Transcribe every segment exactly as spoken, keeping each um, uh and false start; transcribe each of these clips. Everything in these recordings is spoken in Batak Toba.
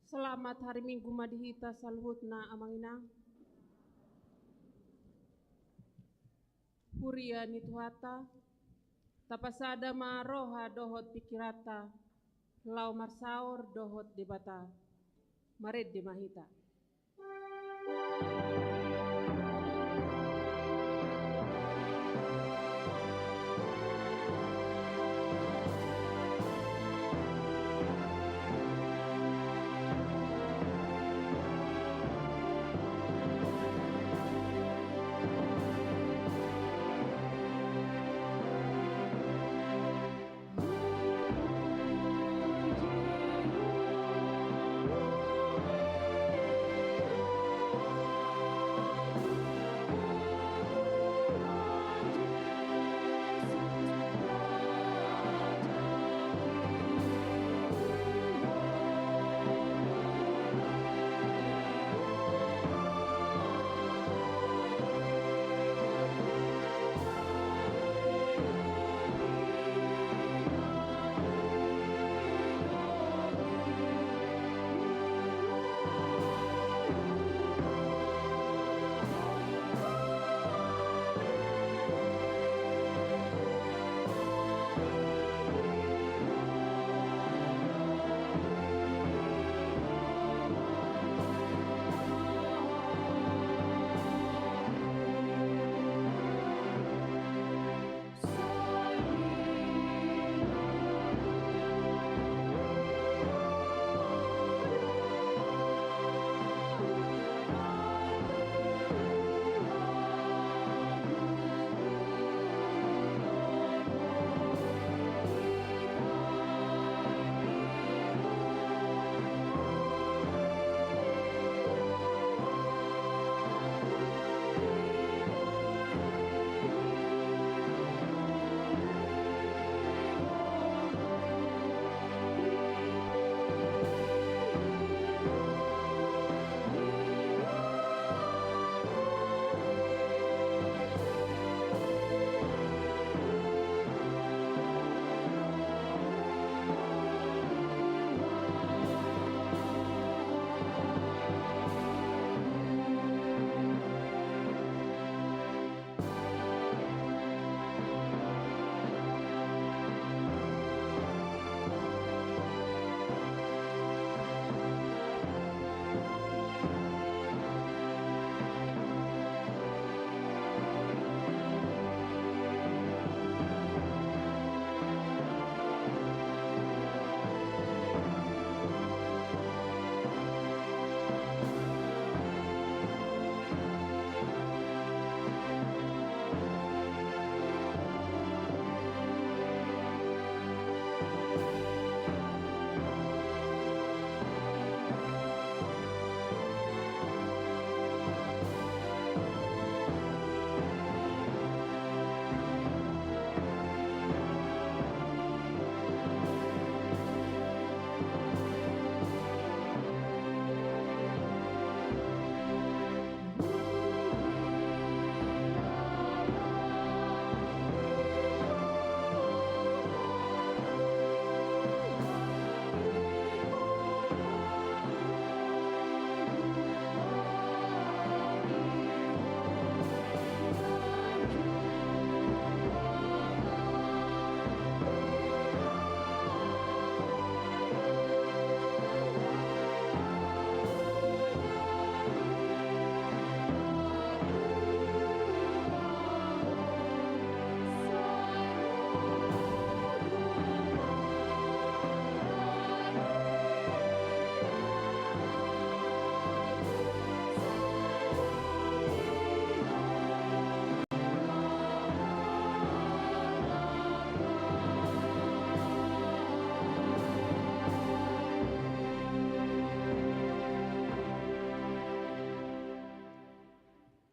Selamat hari Minggu ma di hita saluhutna, Amang Inang. Huria ni Tuhanta, tapasada ma roha dohot pikiranta laho marsaor dohot Debata. Marende ma hita.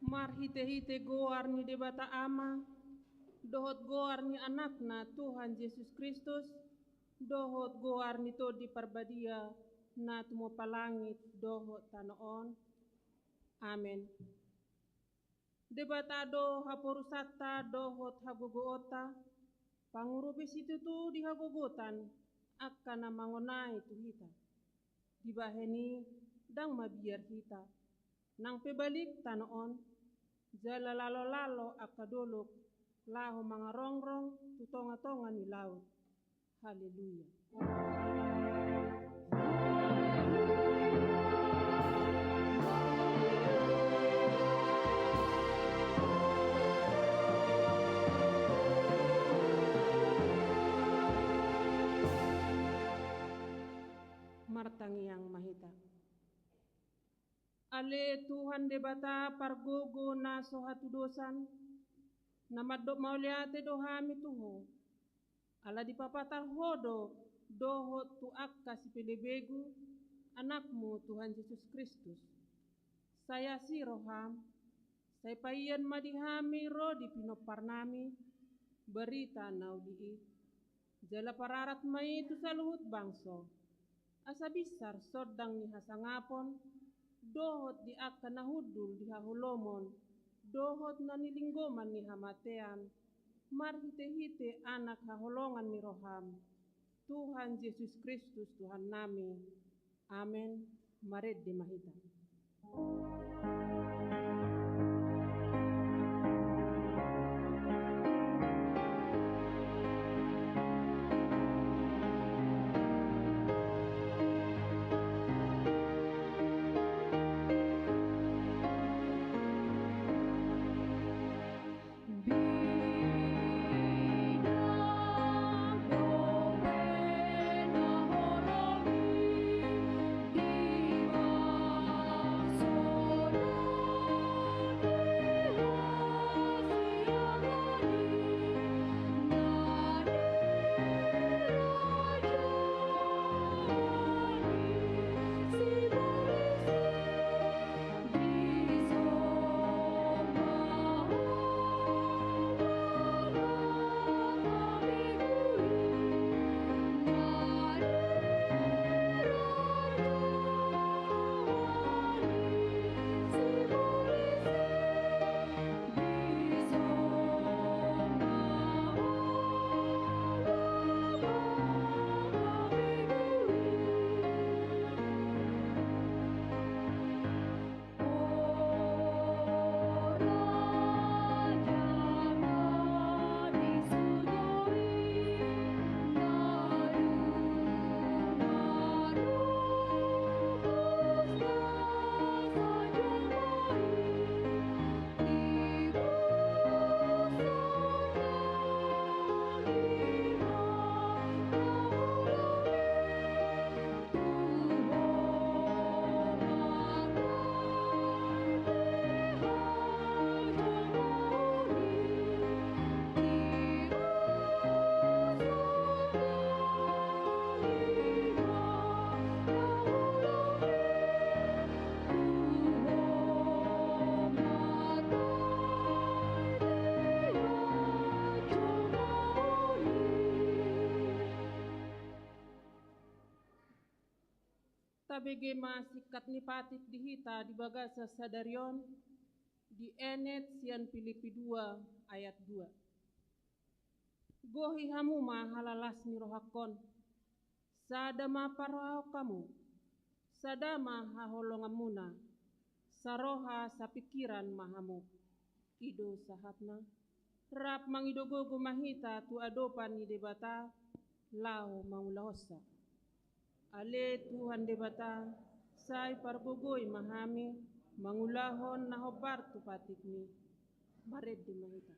Marhitehite goar ni Debata Ama, dohot goar ni Anakna Tuhan Jesus Kristus, dohot goar ni Tondi Parbadia na tumompa langit dohot tano on. Amen. Debata do haporusanta dohot hagogoonta, pangurupi situtu di hagogotan angka na mangonai tu hita. Dibahen i ndang mabiar hita, nang pe balik tano on, jala lalolalo angka dolok laho mangarongrong tu tongatonga ni laut. Haleluya. Martangiang ma hita. Ale Tuhan Debata pargogo na so hatudosan, na mandok mauliate do hami tu Ho, ala dipapatar Ho do dohot tu angka sipelebegu, Anakmu Tuhan Jesus Kristus. Sai asi roham, sai paian ma di hami ro di pinomparnami barita na uli i. Jala pararat ma i tu saluhut bangso, asa binsar sondang ni hasangapon, dohot di angka na hundul di haholomon, dohot na nilinggoman ni hamatean, marhitehite Anak haholongan ni roham, Tuhan Jesus Kristus Tuhannami. Amen. Marende ma hita. Tabege ma singkat ni patik di hita di bagasan sadari on, dienet sian Pilipi dua ayat dua. Gohi hamu ma halalas ni rohangkon, sada ma parrohahon hamu, sada ma haholonganmuna, saroha sapingkiran ma hamu. I do sahatna. Rap mangido gogo ma hita tu adopan ni Debata laho mangulahonsa. Ale Tuhan Debata, sai pargogoi ma hami mangulahon na hombar tu patikmi. Marende ma hita.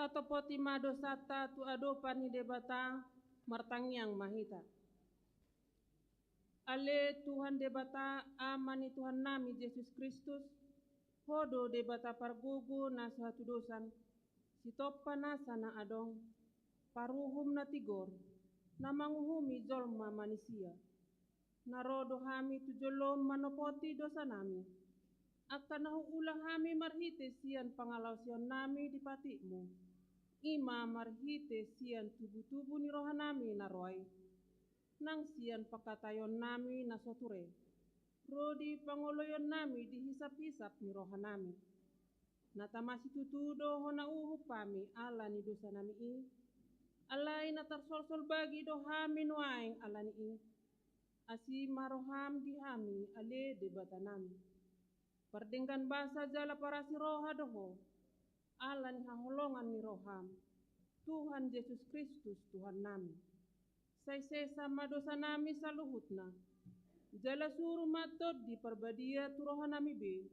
Totopoti ma dosanta tu adopan ni Debata, martangiang ma hita. Ale Tuhan Debata, Ama ni Tuhan nami Jesus Kristus, Ho do Debata pargogo na so hatudosan, sitompa nasa na adong, paruhum na tigor, na manguhumi jolma manisia. Na ro do hami tu jolom manopoti dosa nami, angka na huula hami marhite sian pangalaosion nami di patikmu, i ma marhite sian tubu-tubu ni roha nami na ro ai, nang sian pangkataion nami na so ture, ro di pangoloion nami di hisap-hisap ni roha nami. Na tama situtu do hona uhum hami ala ni dosa nami i, alai na tarsolsol bagi do hami nuaeng ala ni i. Asi ma roham di hami ale Debata nami. Pardenggan basa jala parasi roha do Ho, ala ni haholongan ni roham, Tuhan Jesus Kristus Tuhan nami. Sai sesa ma dosa nami saluhutna, jala suru ma Tondi Parbadia tu roha nami be,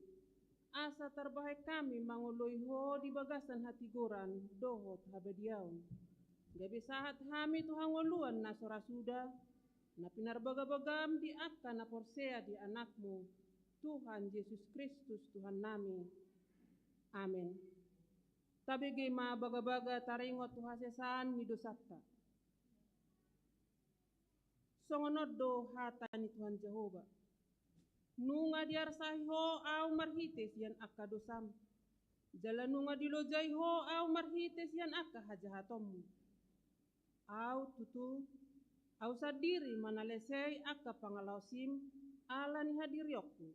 asa tarbahen hami mangoloi Ho di bagasan hatigoran dohot habadiaon. Gabe sahat hami tu hangoluan na so ra suda, na pinarbagabagam di angka na porsea di Anakmu, Tuhan Jesus Kristus Tuhan nami. Amen. Tabege ma bagabaga taringot tu hasesaan ni dosanta. Songon on do hata ni Tuhan Jahowa. Nunga diarsahi Ho ahu marhite sian angka dosam, jala nunga dilojai Ho ahu marhite sian angka hajahatonmu. Ahu tutu, ahu sandiri manalesei angka pangalaosim ala ni hadirionku,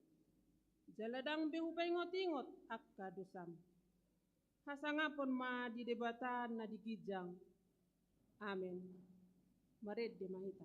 jala ndang be hupaingot-ingot angka dosam. Hasangapon ma di Debata na di ginjang. Amen. Marende ma hita.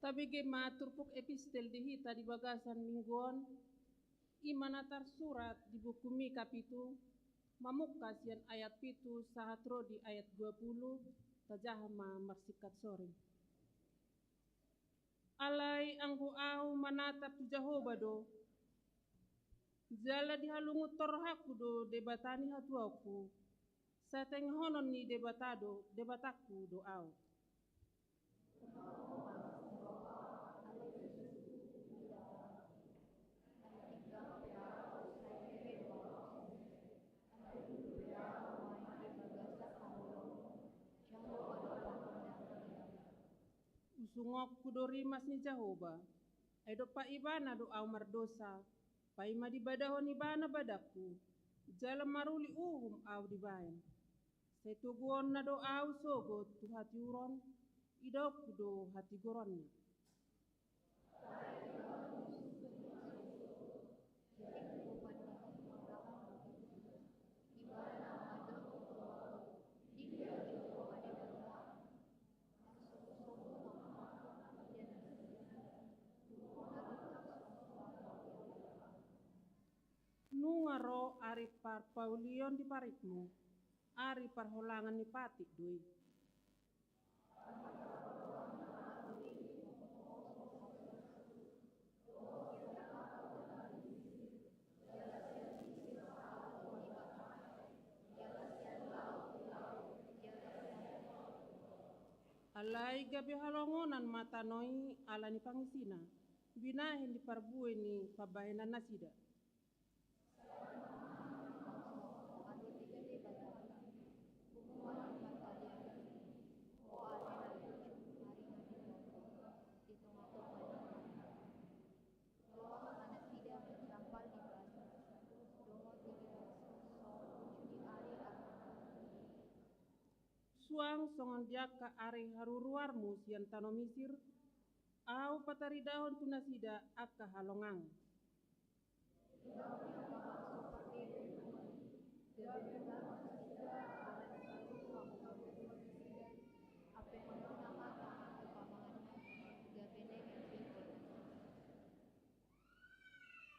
Tabege ma turpuk epistel di hita di bagasan minggu on, i ma na tarsurat di buku Mika pitu, mamungka sian ayat pitu sahat ro di ayat dua pulu, tajaha ma marsingkat soring. Alai anggo ahu manatap tu Jahowa do, jala dihalungunhon rohangku do Debata ni hatuaonku, sai tengehonon ni Debata do, Debatangku do ahu. Usungonku do rimas ni Jahowa, ai dompak Ibana do ahu mardosa, paima dibadahon Ibana badangku, jala maruli uhum ahu dibahen. Sai toguonna do ahu sogot tu hatiuron, idaonku do hatigoronna. Nunga ro ari parpaulion di parikmu, ari parholangan ni patik do i. Alai gabe halongonan ma tano i ala ni pangisina, binahen di parbue ni pambahenannasida. Suang songon di angka ari haruruarmu sian tano Misir, ahu pataridahon tu nasida angka halongangan.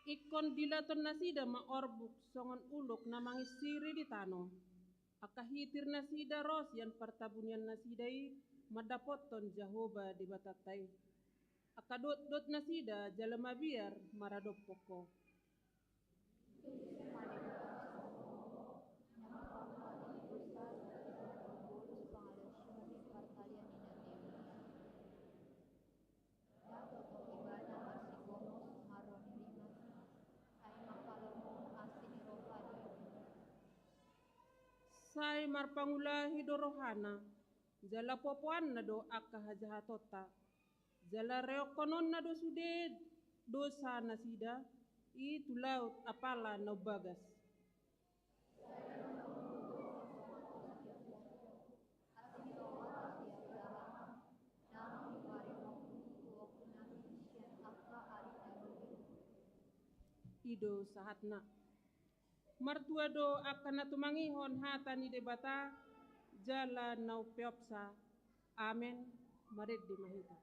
Ingkon dilatonnasida ma orbuk songon ulok na mangisiri di tano. Angka hitirnasida ro sian partabuniannasida i mandapothon Jahowa Debatanta i. Angka dotdotnasida jala mabiar maradophon Ho. Sai marpangulahi do rohana, jala popoanna do angka hajahatonta, jala reongkononna do sude dosanasida i tu laut apala na umbagas. I do sahatna. Martua do angka na tumangihon hata ni Debata jala na umpeopsa. Amen. Marende ma hita.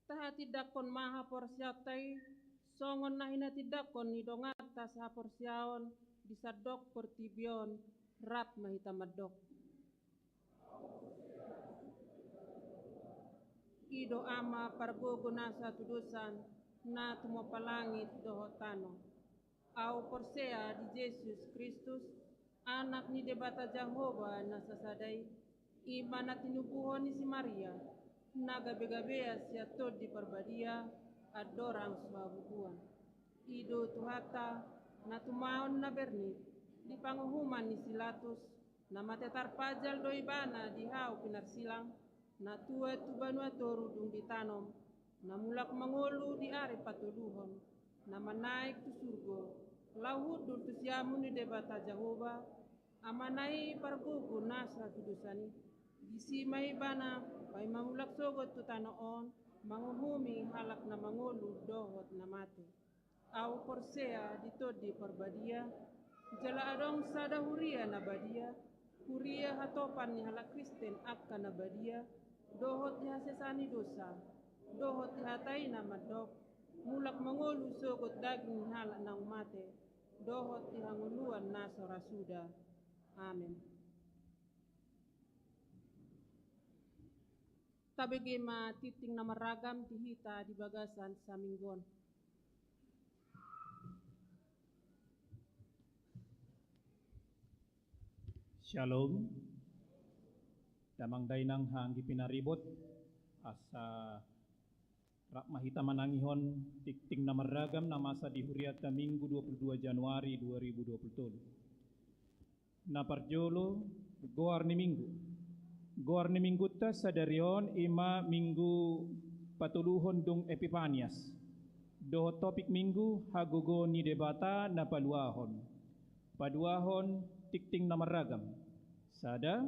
Tahatindangkon ma haporseaonta i songon na hinatindangkon ni donganta sahaporseaon di sandok portibi on. Rap ma hita mandok. I do Ama pargogo nasa tudosan na tumompa langit dohot tano. Ahu porsea di Jesus Kristus, Anak ni Debata Jahowa na sasada i, i ma na tinubuhon ni si Maria, na gabegabean sian Tondi Parbadia, andorang so habubuan. I do Tuhanta, na tumaon na bernit di panguhuman ni si Latus, na mate tarpajal do Ibana di hau pinarsilang, na tuat tu banua toru dung ditanom, na mulak mangolu di ari patoluhon, na manaek tu surgo, laho hundul tu siamun ni Debata Jahowa, Amana i pargogo nasa tudosan i. Disi ma Ibana paima mulak sogot tu tano on, manguhumi halak na mangolu dohot na mate. Ahu porsea di Tondi Parbadia, jala adong sada huria na badia, huria hatopan ni halak Kristen angka na badia, dohot di hasesaan ni dosa, Dohot di hata i na mandok, mulak mangolu sogot daging ni halak naung mate, dohot di hangoluan na so ra suda. Amen. Tabege ma tingting na marragam di hita di bagasan saminggu on. Shalom. Damang dainang haha anggi pinaribot, asa rap ma hita manangihon tingting na marragam na masa di hurianta Minggu dua puluh dua Januari dua ribu dua puluh tolu. Na parjolo, goar ni Minggu. Goar ni Minggunta sadari on i ma Minggu patoluhon dung Epipanias. Dohot topik Minggu, hagogoon ni Debata na paluahon. Paduahon tingting na marragam. Sada,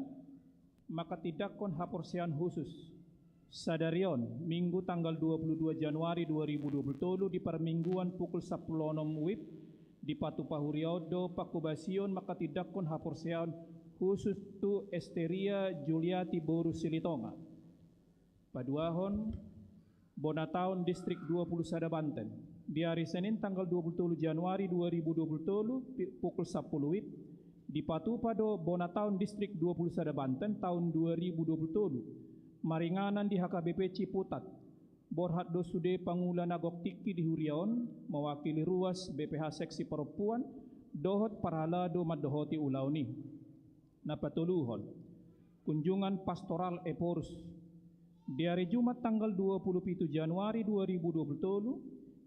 manghatindanghon haporseaon husus. Sadari on, Minggu tanggal dua puluh dua Januari dua ribu dua puluh tolu, di parmingguan pukul sampulu onom wib, dipatupa huria on do panghobasion manghatindanghon haporseaon husus tu Esteria Juliati boru Silitonga. Paduahon, bona taon Distrik dua puluh sada Banten. Di ari Senin tanggal dua puluh tolu Januari dua ribu dua puluh tolu, pi-, pukul sampulu wib, dipatupa do bona taon Distrik dua puluh sada Banten taon dua ribu dua puluh tolu. Maringanan di H K B P Ciputat. Borhat do sude pangula na gok tingki di huria on, mewakili ruas B P H seksi parompuan, dohot parhalado mandohoti ulaon i. Na patoluhon, kunjungan pastoral Ephorus. Di ari Jumat tanggal dua puluh pitu Januari dua ribu dua puluh tolu,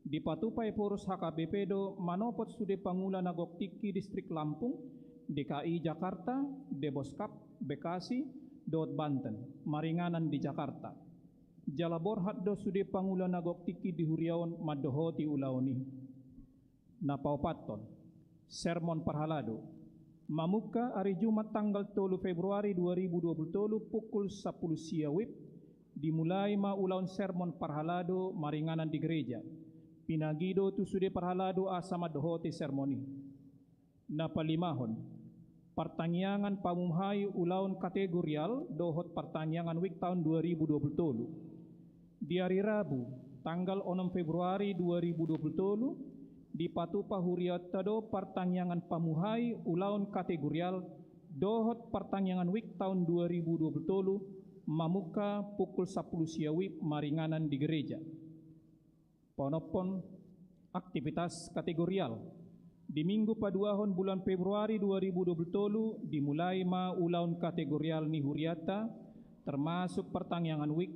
dipatupa Ephorus H K B P do manopot sude pangula na gok tingki Distrik Lampung, D K I Jakarta, Deboskap, Bekasi, dohot Banten, maringanan di Jakarta. Jala borhat do sude pangula na gok tingki di huria on mandohoti ulaon i. Na paopathon, sermon parhalado. Mamungka ari Jumat tanggal tolu Februari dua ribu dua puluh tolu pukul sampulu sia wib, dimulai ma ulaon sermon parhalado maringanan di gereja. Pinangido tu sude parhalado asa mandohoti sermon i. Na palimahon, partangiangan pamuhai ulaon kategorial dohot partangiangan wik taon dua ribu dua puluh tolu. Di ari Rabu, tanggal onom Februari dua ribu dua puluh tolu, dipatupa hurianta do partangiangan pamuhai ulaon kategorial dohot partangiangan wik taon dua ribu dua puluh tolu, mamungka pukul sampulu sia wib maringanan di gereja. Paonomhon, aktivitas kategorial. Di Minggu paduahon bulan Februari dua ribu dua puluh tolu, dimulai ma ulaon kategorial ni hurianta, termasuk partangiangan wik,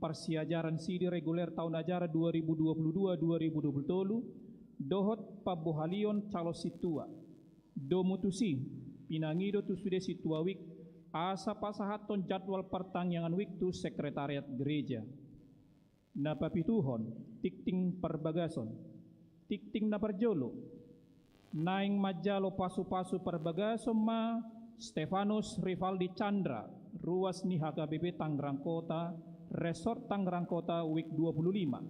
parsiajaran sidi reguler taon ajaran dua ribu dua puluh dua dua ribu dua puluh tolu, dohot pambohalion calon sintua. Domu tusi, pinangido tu sude sintua wik, asa pasahathon jadwal partangiangan wik tu sekretariat gereja. Na papituhon, tingting parbagason. Tingting na parjolo. Naeng manjalo pasupasu parbagason ma Stefanus Rivaldi Chandra, ruas ni H K B P Tangerang Kota, Resort Tangerang Kota, wik dua puluh lima.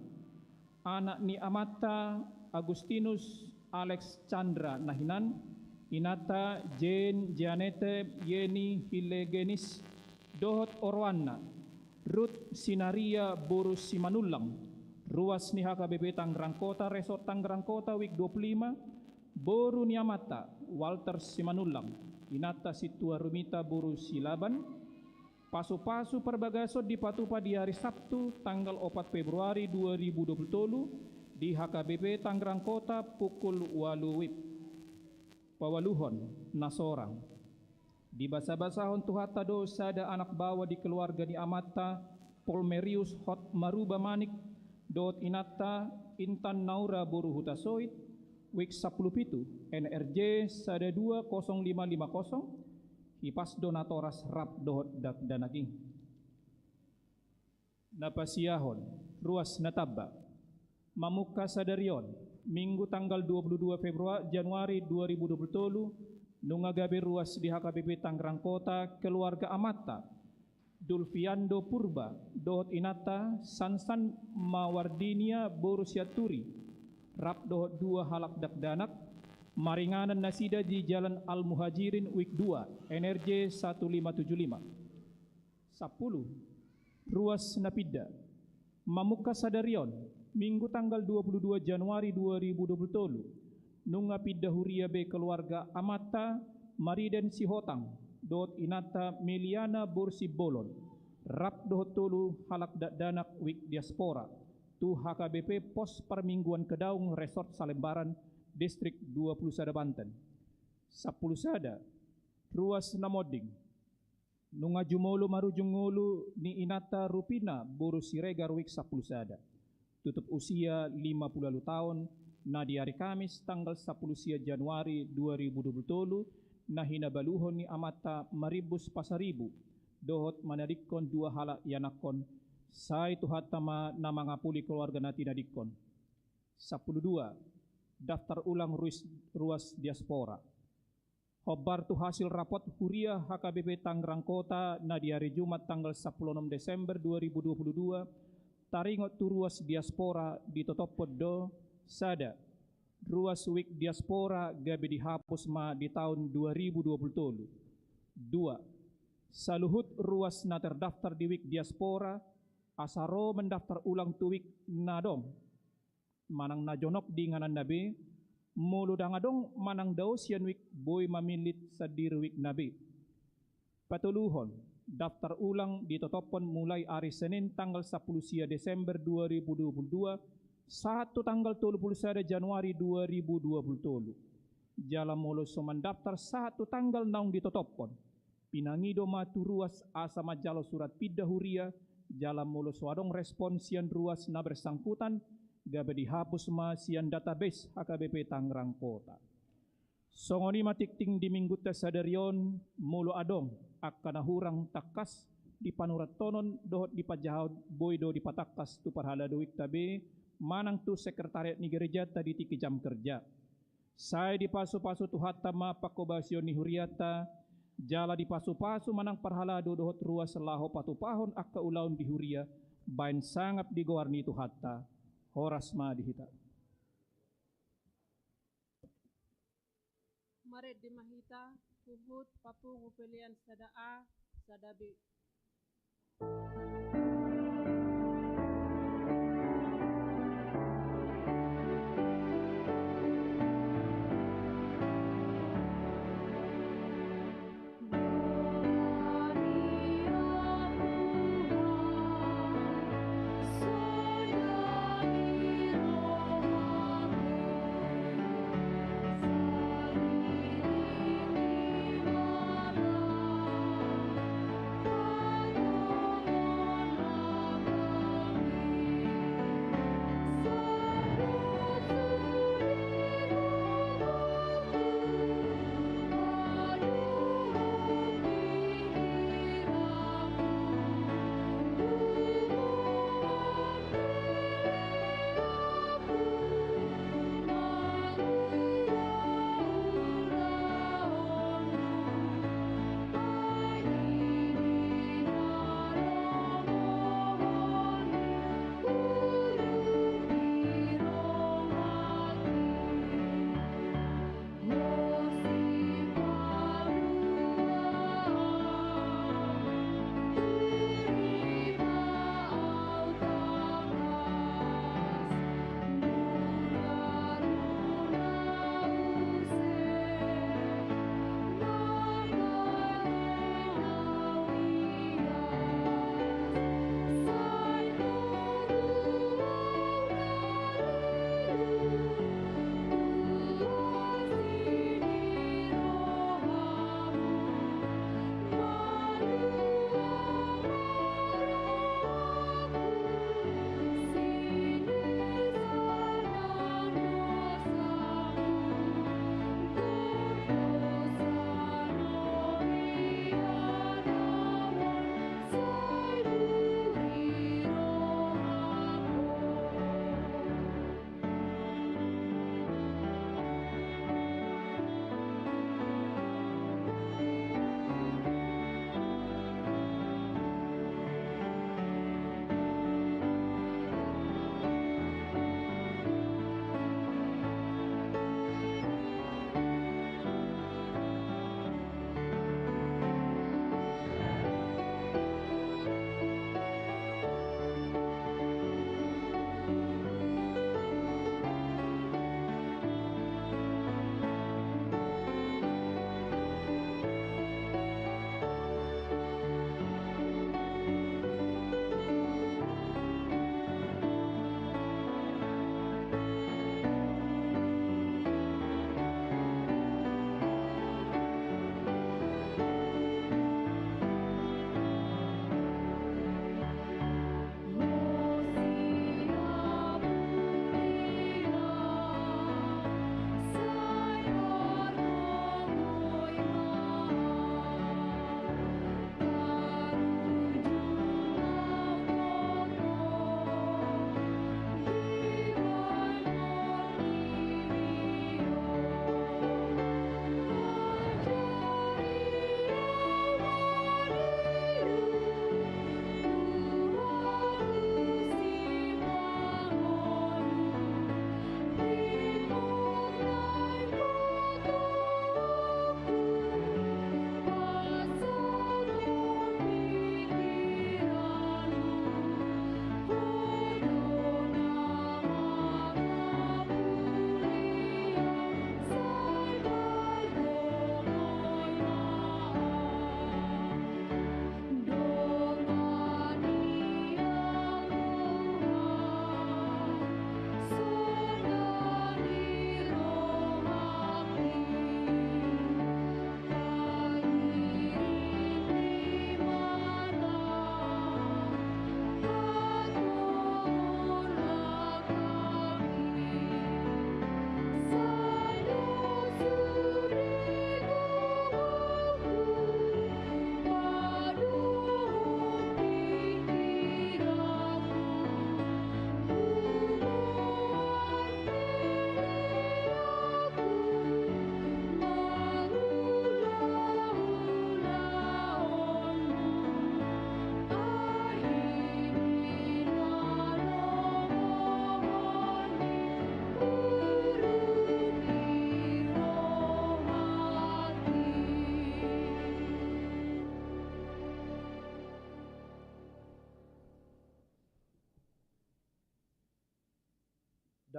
Anak ni amanta Agustinus Alex Chandra na hinan, inanta Jane Jeanette Yeni Hilegenis, dohot oroanna, Ruth Sinaria boru Simanullang, ruas ni H K B P Tangerang Kota, Resort Tangerang Kota, wik dua puluh lima, boru ni amanta, Walter Simanullang, inanta Sintua Rumita boru Silaban. Pasupasu parbagason dipatupa di ari Sabtu, tanggal opat Februari dua ribu dua puluh tolu, di H K B P Tangerang Kota, pukul ualu wib. Paualuhon, na sorang. Dibasabasahon Tuhanta do sada anak baoa di keluarga ni amanta, Polmerius Hotmaruba Manik, dohot inanta, Intan Naura boru Hutasoit, wik sampulu pitu, N R J sada dua kosong lima lima kosong, hipas do natoras rap dohot dakdanak i. Na pasiahon, ruas na tamba. Mamungka sadari on, Minggu tanggal dua puluh dua Februari, Januari dua ribu dua puluh tolu, nunga gabe ruas di H K B P Tangerang Kota, keluarga amanta, Dulfiando Purba, dohot inanta, Sansan Mawardinia boru Sianturi, rap dohot dua halak dakdanak, maringanan nasida di Jalan Al Muhajirin, wik dua, N R J satu lima tujuh lima. Sampulu. Ruas na pinda. Mamungka sadari on, Minggu tanggal dua puluh dua Januari dua ribu dua puluh tolu, nunga pinda huria be keluarga amanta Mariden Sihotang dohot inanta Meliana boru Simbolon, rap dohot tolu halak dakdanak wijk diaspora, tu H K B P Pos Parmingguan Kedaung, Resort Salembaran, Distrik dua puluh sada Banten. Sampulu sada, ruas na monding. Nunga jumolo marujung ngolu ni inanta Rupina boru Siregar, wijk sampulu sada. Tutup usia lima puluh ualu taon, na di ari Kamis tanggal sampulu sia Januari dua ribu dua puluh tolu, na hinabaluhon ni amanta Marimbus Pasaribu, dohot manadingkon dua halak ianakhon, sai Tuhanta ma na mangapuli keluarga na tinadingkon. Sampulu dua, daftar ulang ruis-, ruas diaspora. Hombar tu hasil rapot huria H K B P Tangerang Kota na di ari Jumat tanggal sampulu onom Desember dua ribu dua puluh dua, taringot tu ruas diaspora ditotophon do: sada, ruas wijk diaspora gabe dihapus ma di taon dua ribu dua puluh tolu. Dua, saluhut ruas na terdaftar di wijk diaspora, asa ro mendaftar ulang tu wijk na adong manang na jonok di ingananna be, molo ndang adong manang dao sian wijk, boi mamillit sandiri wijk na be. Patoluhon, daftar ulang ditotophon mulai ari Senin tanggal sampulu sia Desember dua ribu dua puluh dua sahat tu tanggal tolu puluh sada Januari dua ribu dua puluh tolu. Jala molo so mandaftar sahat tu tanggal naung ditotophon, pinangido ma tu ruas asa manjalo surat pinda huria, jala molo so adong respon sian ruas na bersangkutan, gabe dihapus ma sian database H K B P Tangerang Kota. Songon i ma tingting di Minggunta sadari on, molo adong angka na hurang tangkas di panurathonon dohot di panjahaon, boi do dipatangkas tu parhalado wikta be manang tu sekretariat ni gerejanta di tingki jam kerja. Sai dipasupasu Tuhanta ma panghobasion ni hurianta, jala dipasupasu manang parhalado dohot ruas laho patupahon angka ulaon di huria, baen sangap di goar ni Tuhanta. Horas ma di hita. Marende ma hita, huhut papungu pelean sada A, sada B.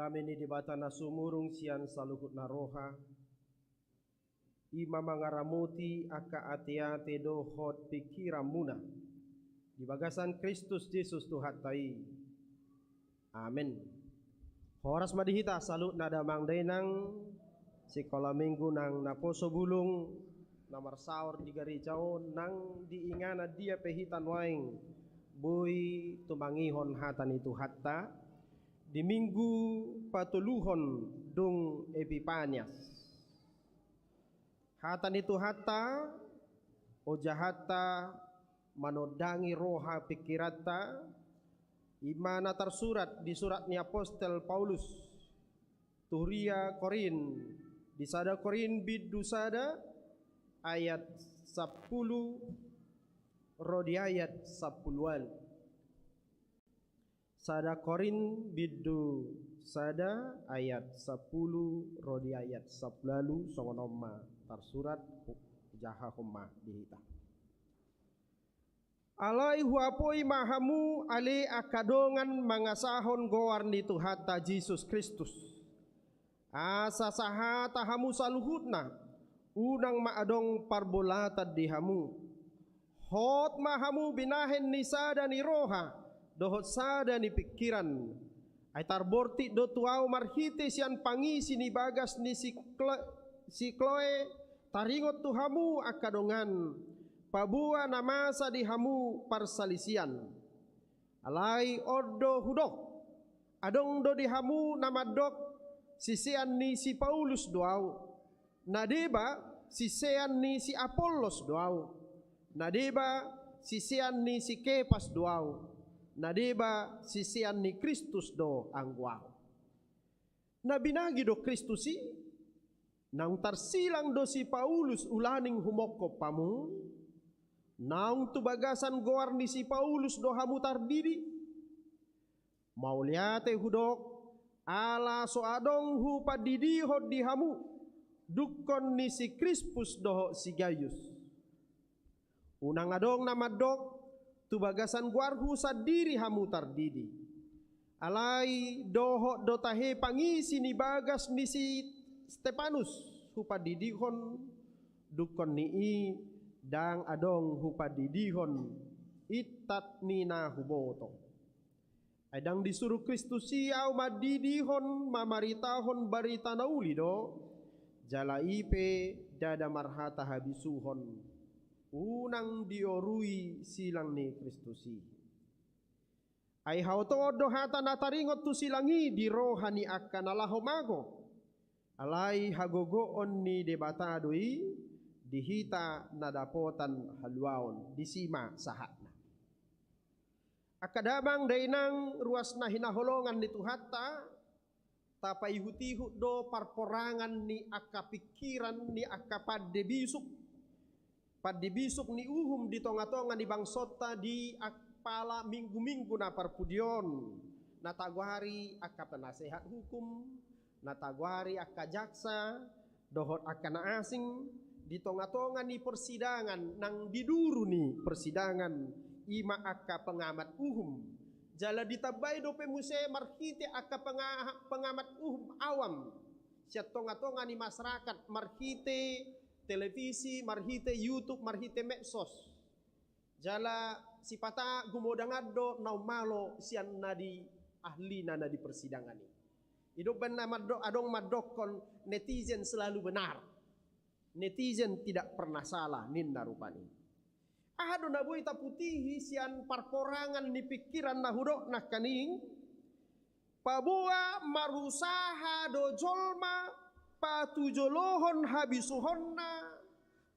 Dame ni Debata na sumurung sian saluhutna roha, i ma mangaramoti angka ateate dohot pingkiranmuna di bagasan Kristus Jesus Tuhanta i. Amen. Horas ma di hita saluhutna damang dainang, sikola minggu nang naposo bulung na marsaor di gareja on, nang di inganan dia pe hita nuaeng boi tumangihon hata ni Tuhanta di minggu patoluhon dung Epipanias. Hata ni Tuhanta, ojahanta manondangi roha pingkiranta, i ma na tarsurat di surat ni apostel Paulus tu huria Korint, di sada Korint bindu sada ayat sampulu ro di ayat sampulu ualu. Sada Korint bindu sada ayat sampulu ro di ayat sampulu ualu, songon on ma tarsurat. Hu-, jahahon ma di hita. Alai huapoi ma hamu ale angka dongan mangasahon goar ni Tuhanta Jesus Kristus, asa sahata hamu saluhutna, unang ma adong parbolatan di hamu. Hot ma hamu binahen ni sada ni roha dohot sada ni pingkiran. Ai tarbortik do tu ahu marhite sian pangisi ni bagas ni si Klo-, si Kloe taringot tu hamu angka dongan, paboa na masa di hamu parsalisian. Alai on do hudok, adong do di hamu na mandok, sisean ni si Paulus do ahu. Na deba, sisean ni si Apollos do ahu. Na deba, sisean ni si Kepas do ahu. Na deba, sisean ni Kristus do anggo ahu. Na binagi do Kristus i? Naung tarsilang do si Paulus ulaning humongkop hamu? Naung tu bagasan goar ni si Paulus do hamu tardidi? Mauliate hudok, ala so adong hupandidihon di hamu dungkon ni si Krispus dohot si Gayus. Unang adong na mandok, tu bagasan goarhu sandiri hamu tardidi. Alai dohot do tahe pangisi ni bagas ni si Stepanus hupandidihon, dungkon ni i ndang adong hupandidihon intat ni na huboto. Ai ndang disuru Kristus i ahu mandidihon, mamaritahon barita na uli do, jala i pe ndada marhata habisuhon, unang diorui silang ni Kristus i. Ai haotoon do hata na taringot tu silang i di roha ni angka na laho mago. Alai hagogoon ni Debata do i di hita na dapotan haluaon, disi ma sahatna. Angka damang dainang ruas na hinaholongan ni Tuhanta, tapaihut-ihut do parporangan ni angka pingkiran ni angka pande bisuk, pande bisuk ni uhum di tonga-tonga ni bangsonta di apala minggu-minggu na parpudi on, na tagoari angka penasehat hukum, na tagoari angka jaksa, dohot angka na asing, di tonga-tonga ni persidangan, nang di duru ni persidangan, i ma angka pengamat uhum. Jala ditambai dope muse marhite angka penga-, pengamat uhum awam, sian tonga-tonga ni masyarakat, marhite televisi, marhite YouTube, marhite medsos. Jala sipata gumodangan do na ummalo sian na di ahlina na di persidangan i. I do umbahen na mando-, adong mandokkon netizen selalu benar. Netizen tidak pernah salah, ninna rupani. Aha do na boi taputihi sian parporangan ni pingkiran na hudok nangkaning? Paboa marusaha do jolma patujolohon habisuhonna,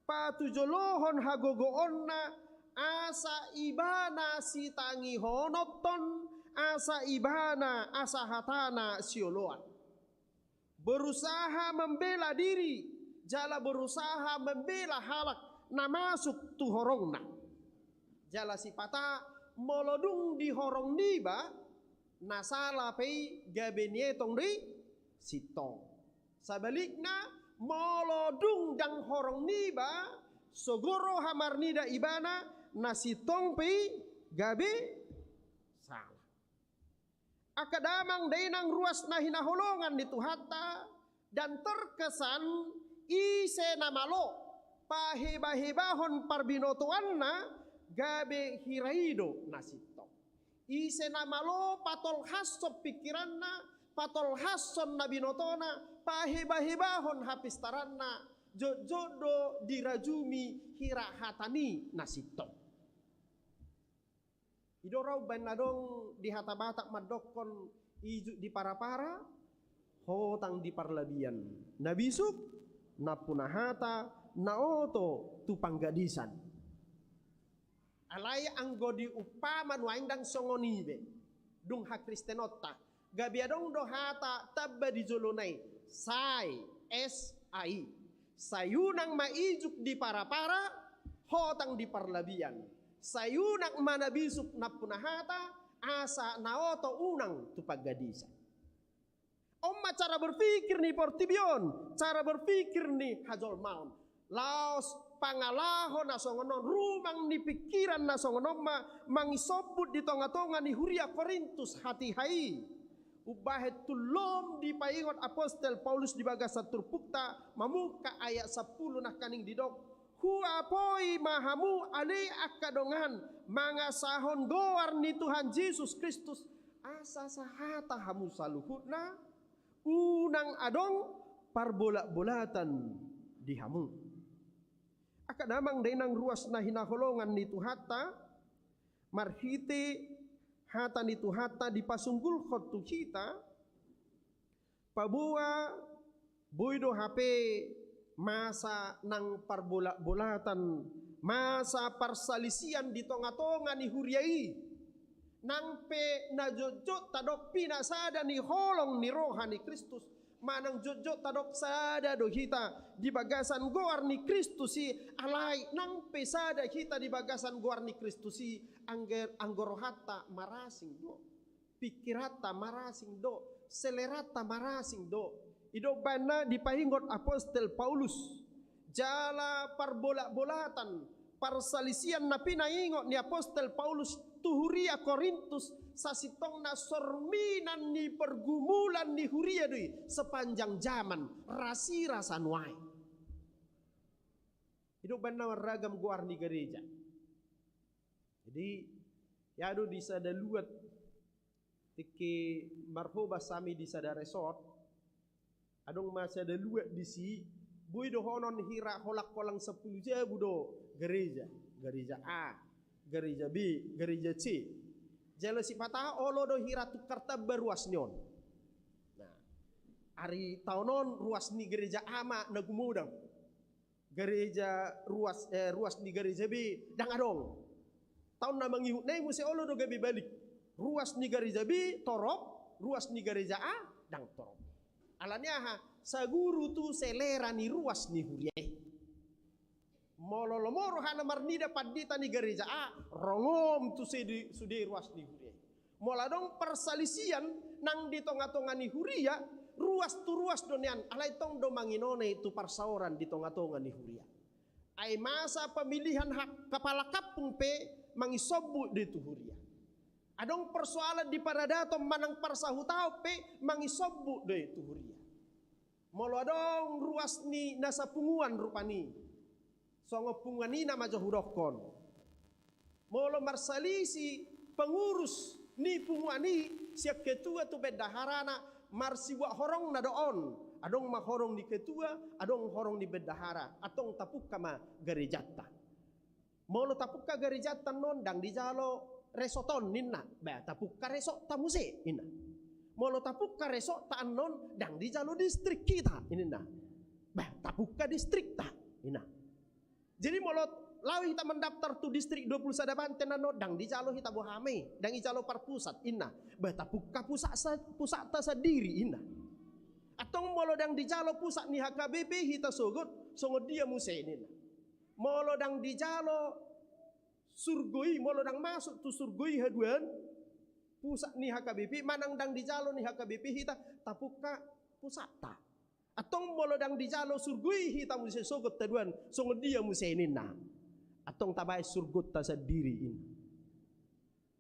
patujolohon hagogoonna, asa ibana sitangihononton, asa ibana, asa hatana sioloan. Berusaha membela diri, jala berusaha membela halak na masuk tu horongna. Jala sipata molo dung di horong niba, na sala pe i gabe nietong do i sintong. Sabalikna, molo dung dang horong niba, sogo roha marnida ibana, na sintong pe i gabe sala. Angka damang dainang ruas na hinaholongan ni Tuhanta, dan terkesan ise na malo pahebahebahon parbinotoanna gabe hira i do na sintong. Ise na malo patolhashon pingkiranna, patolhashon na binotona, pahebahebahon hapistaranna, jotjot do dirajumi hira hata ni na sintong. I do ra umbahen na adong di hata Batak mandokkon ijuk di parapara, hotang di parlabian. Na bisuk, nampuna hata, na oto tu panggadisan. Alai anggo diumpama nuaeng ndang songon i be dung hakristenonta. Gabe adong do hata tamba di jolona i, sai, S A I. Sai unang ma ijuk di parapara, hotang di parlabian. Sai unang ma na bisuk nampuna hata, asa na oto unang tu panggadisan. On ma cara berpikir ni portibi on, cara berpikir ni hajolmaon. Laos pangalaho na songon on, rumang ni pingkiran na songon on ma mangisombut di tongatonga ni huria Korintus hatiha i. Umbahen tullom dipaingot apostel Paulus di bagasan turpukta, mamungka ayat sampulu nangkaning didok, huapoi ma hamu ale angka dongan, mangasahon goar ni Tuhan Jesus Kristus, asa sahata hamu saluhutna, unang adong parbolatbolatan di hamu. Angka damang dainang ruas na hinaholongan ni Tuhanta, marhite hata ni Tuhanta dipasunggulhon tu hita, paboa boi do hape masa nang parbolatbolatan, masa parsalisian di tongatonga ni huria i. Nang pe na jotjot tadok pinasada ni holong ni roha ni Kristus, manang jotjot tadok sada do hita di bagasan goar ni Kristus i, alai nang pe sada hita di bagasan goar ni Kristus i, angger-, anggo rohanta marasing do, pingkiranta marasing do, seleranta marasing do. I do umbahen na dipaingot apostel Paulus, jala parbolatbolatan, parsalisian na pinaingot ni apostel Paulus tu huria Korintus, sasintongna sorminan ni pergumulan ni huria do i sepanjang zaman, rasirasa nuaeng. I do umbahen na marragam goar ni gareja. Jadi, ia do di sada luat, tingki marhobas hami di sada resort, adong ma sada luat disi, boi dohonon hira holang-holang sampulu jabu do gareja, gareja A, gareja B, gareja C. Jala sipata olo do hira tukar tamba ruas ni on. Nah, ari taon on ruas ni gareja A ma na gumodang. Gareja ruas, eh, ruas ni gareja B ndang adong. Taon na mangihutna i muse olo do gabe balik. Ruas ni gareja B torop, ruas ni gareja A ndang torop. Alani aha? Saguru tu selera ni ruas ni huria i. Molo lomo rohana marnida pandita ni gareja A, rongom tu sude, sude ruas ni huria i. Molo adong parsalisian nang di tongatonga ni huria, ruas tu ruas do nian, alai tong do manginone tu parsaoran di tongatonga ni huria. Ai masa pemilihan hak kepala kampung pe mangisombut do i tu huria. Adong persoalan di paradaton manang parsahutaon pe mangisombut do i tu huria. Molo adong ruas ni na sapunguan rupani, songon punguan i na ma jo hudokkon. Molo marsalisi pengurus ni punguan i sian ketua tu bendaharana, marsibuat horongna do on. Adong ma horong ni ketua, adong horong ni bendahara. Antong tapungka ma garejanta. Molo tapungka garejanta annon, ndang dijalo resort on ninna. Bah, tapungka resortta muse ninna. Molo tapungka resortta annon, ndang dijalo distrik hita ninna. Bah, tapungka distrikta ninna. Jadi molo laho hita mandaftar tu distrik dua puluh sada Banten annon, ndang dijalo hita boha ma i, ndang dijalo parpusat ninna. Bah, tapungka pusat sa-, pusatta sandiri ninna. Antong molo ndang dijalo pusat ni H K B P hita sogot, songon dia muse ninna. Molo ndang dijalo surgo i, molo ndang masuk tu surgo i haduan pusat ni H K B P, manang ndang dijalo ni H K B P hita, tapungka pusatta. Antong molo ndang dijalo surgo i hita muse sogot haduan, songon dia muse ninna. Antong tabaen surgonta sandiri ninna.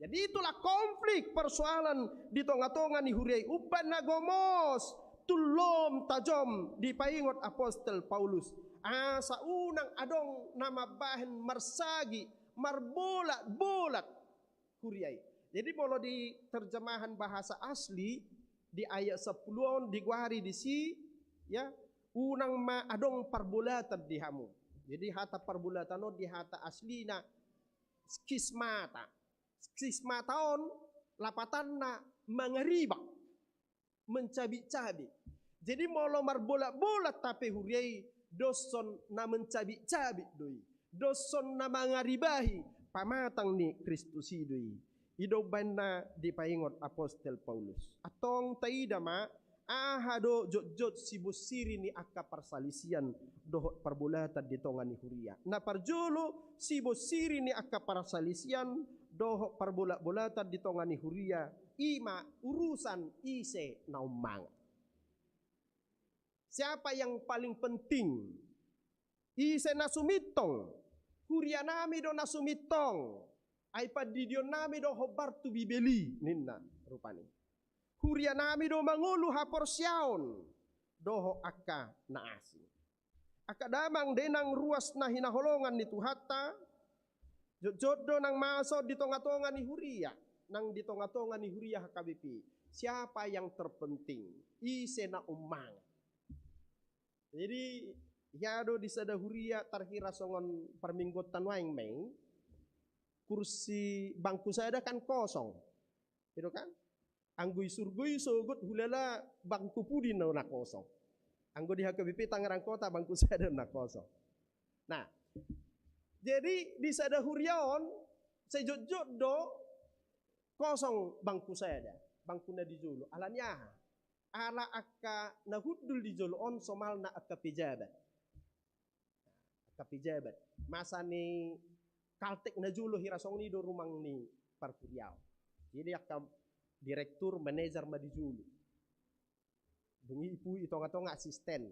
Jadi itulah konflik persoalan di tonga-tonga ni huria i. Umbahen na gomos, tullom tajom dipaingot apostel Paulus. Asa unang adong na mambahen marsagi, marbolat-bolat huria i. Jadi molo di terjemahan bahasa asli, di ayat sepuluh on digoari disi, ya, unang ma adong parbolatan di hamu. Jadi hata parbolatan on di hata aslina skismata. Skismata on lapatanna mangaribah, mencabik-cabik. Jadi molo marbolat-bolat hape huria i, doshon na mencabik-cabik do i. Doshon na mangaribahi pamatang ni Kristus i do i. I do umbahen na dipaingot apostel Paulus. Antong taida ma, aha do jotjot sibonsiri ni angka parsalisian dohot parbolatan di tonga ni huria. Na parjolo, sibonsiri ni angka parsalisian dohot parbolat-bolatan di tonga ni huria, i ma urusan ise na ummangat. Siapa yang paling penting? Ise na sumintong? Huria nami do na sumintong. Ai pandidion nami do hombar tu Bibel i, ninna rupani. Huria nami do mangolu haporseaon dohot angka na asing. Angka damang dainang ruas na hinaholongan ni Tuhanta, jotjot do nang masa on di tonga-tonga ni huria, nang di tonga-tonga ni huria H K B P. Siapa yang terpenting? Ise na ummangat? Jadi, ia do di sada huria tarhira songon parmingguonta nuaeng ma i, kursi bangku sada kan kosong. I do kan? Anggo i surgo i sogot hulala bangku pudi na, na kosong. Anggo di H K B P Tangerang Kota bangku sada na kosong. Nah, jadi di sada huria on, sai jotjot do kosong bangku sada, bangku na di jolo. Ala ni aha? Ala angka na hundul di jolo on somalna angka pejabat. Angka pejabat. Masa ni Kaltek na jolo hira songon i do rumang ni parhuriaon. Jadi angka direktur, manajer ma di jolo. Dung i ipu i tonga-tonga asisten.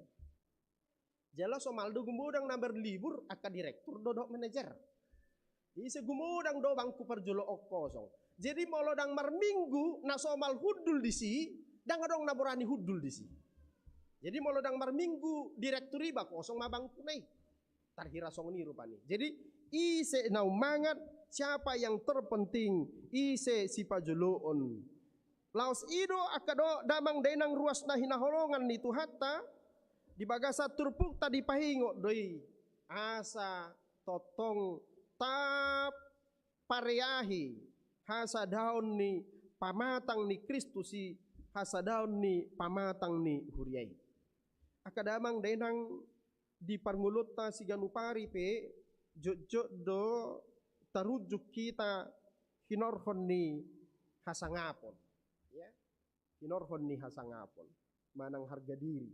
Jala somal do gumodang na berlibur angka direktur do dohot manajer. Ise gumodang do bangku parjolo on kosong. Jadi molo ndang marminggu na somal hundul disi, ndang adong na borani hundul disi. Jadi molo ndang marminggu direktur i ba kosong ma bangkuna i. Tarhira songon i rupani. Jadi ise na ummangat, siapa yang terpenting, ise sipajoloon. Laos i do angka do damang dainang ruas na hinaholongan ni Tuhanta, di bagasan turpukta dipaingot do i, asa tongtong tapareahi hasadaon ni pamatang ni Kristus i, hasadaon ni pamatang ni huria i. Angka damang dainang, di parngoluonta siganup ari pe jotjot do tarunjuk hita hinorhon ni hasangapon. Ya. Hinorhon ni hasangapon manang harga diri.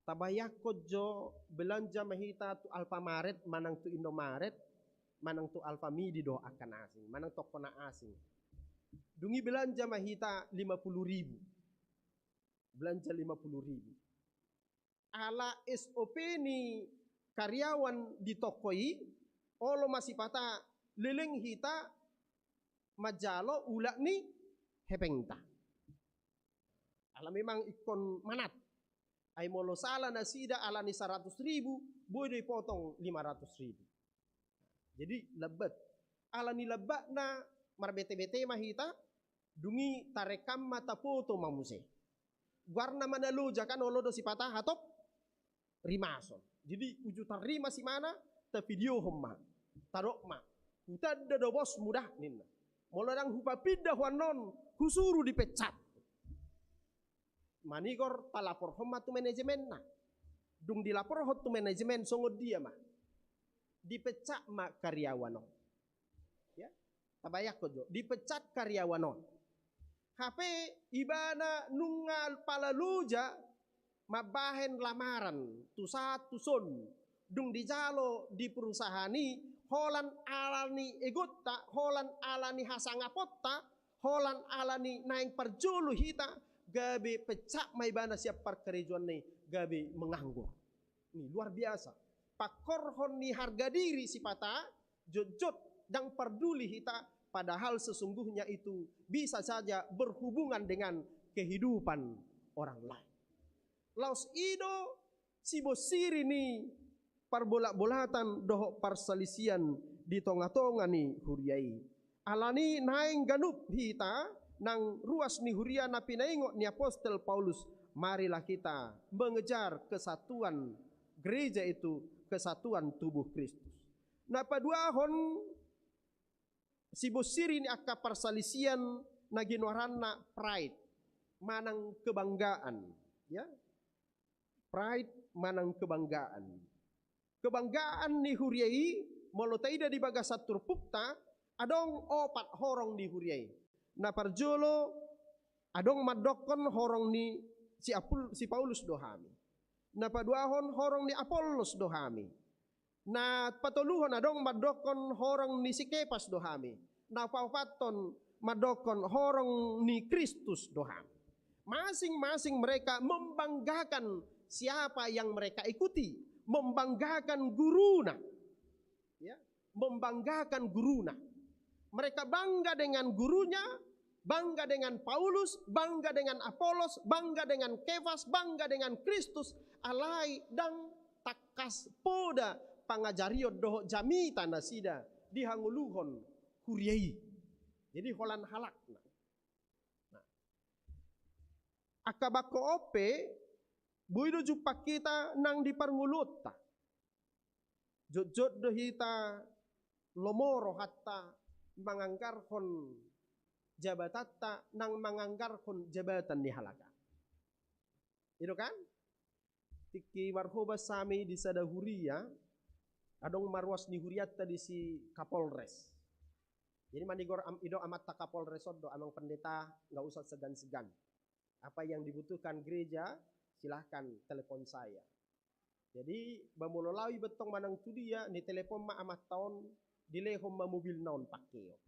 Tabayangkon jo, belanja ma hita tu Alfamaret manang tu Indomaret manang tu Alfamidi dohot angka na asing, manang toko na asing. Dung i belanja ma hita lima puluh ribu. Belanja lima puluh ribu. Ala S O P ni karyawan di toko i, olo ma sipata leleng hita manjalo ulak ni hepengta. Ala memang ingkon manat. Ai molo sala nasida ala ni saratus ribu, boi do ipotong lima ratus ribu. Jadi lambat. Ala ni lambatna marbete-bete ma hita, dung i tarekam ma, tapoto ma muse. Goarna ma na loja kan, olo do sipata hatop rimason. Jadi uju tarrimas imana, tavideohon ma. Tadok ma. Hutanda do bosmu da ninna. Molo ndang hupapinda ho annon, husuru dipecat. Manigor talaporhon ma tu manajemenna. Dung dilaporhon tu manajemen, songon dia ma? Dipecat ma karyawan on. Ya, tabayangkon jo, dipecat karyawan on. Hape ibana nunga pala loja mambahen lamaran tu sahat tu son. Dung dijalo di perusahaan i, holan ala ni egonta, holan ala ni hasangaponta, holan ala ni naeng parjolo hita, gabe pecat ma ibana sian parkarejoanna i, gabe menganggur. Ini luar biasa. Pakorhon ni harga diri sipata, jotjot, ndang parduli hita, padahal sesungguhnya itu bisa saja berhubungan dengan kehidupan orang lain. Laos i do sibonsiri ni parbolatbolatan dohot parsalisian di tongatonga ni huria i. Alani naeng ganup hita nang ruas ni huria na pinaingot ni apostel Paulus, marilah kita mengejar kesatuan gereja itu, kesatuan tubuh Kristus. Na paduahon, sibonsiri ni angka parsalisian na ginoaranna pride manang kebanggaan, ya. Pride manang kebanggaan. Kebanggaan ni huria i, molo taida di bagasan turpukta, adong opat horong ni huria i. Na parjolo, adong mandokkon horong ni si Apul-, si Paulus do hami. Na paduahon horong ni Apollos do hami. Na patoluhon adong mandokkon horong ni si Kepas do hami. Na paopathon mandokkon horong ni Kristus do hami. Masing-masing mereka membanggakan siapa yang mereka ikuti, membanggakan guruna. Ya, membanggakan guruna. Mereka bangga dengan gurunya, bangga dengan Paulus, bangga dengan Apolos, bangga dengan Kefas, bangga dengan Kristus, alai ndang tangkas poda pangajarion dohot jamita nasida di hangoluhon huria i. Jadi holan halakna. Nah. Angka bangko on pe, boi do jumpang hita nang di parngoluonta. Jotjot do hita lomo rohanta manganggarhon jabatanta nang manganggarhon jabatan ni halak an. I do kan? Tingki marhobas hami di sada huria, adong ma ruas ni hurianta disi Kapolres. Jadi manigor am-, idok amanta Kapolres on do, "Amang Pendeta, nggak usah segan-segan. Apa yang dibutuhkan gereja, silahkan telepon saya." Jadi, ba molo laho iba tong manang tu dia, nitelepon ma amanta on, dilehon ma mobilna on pangkeon.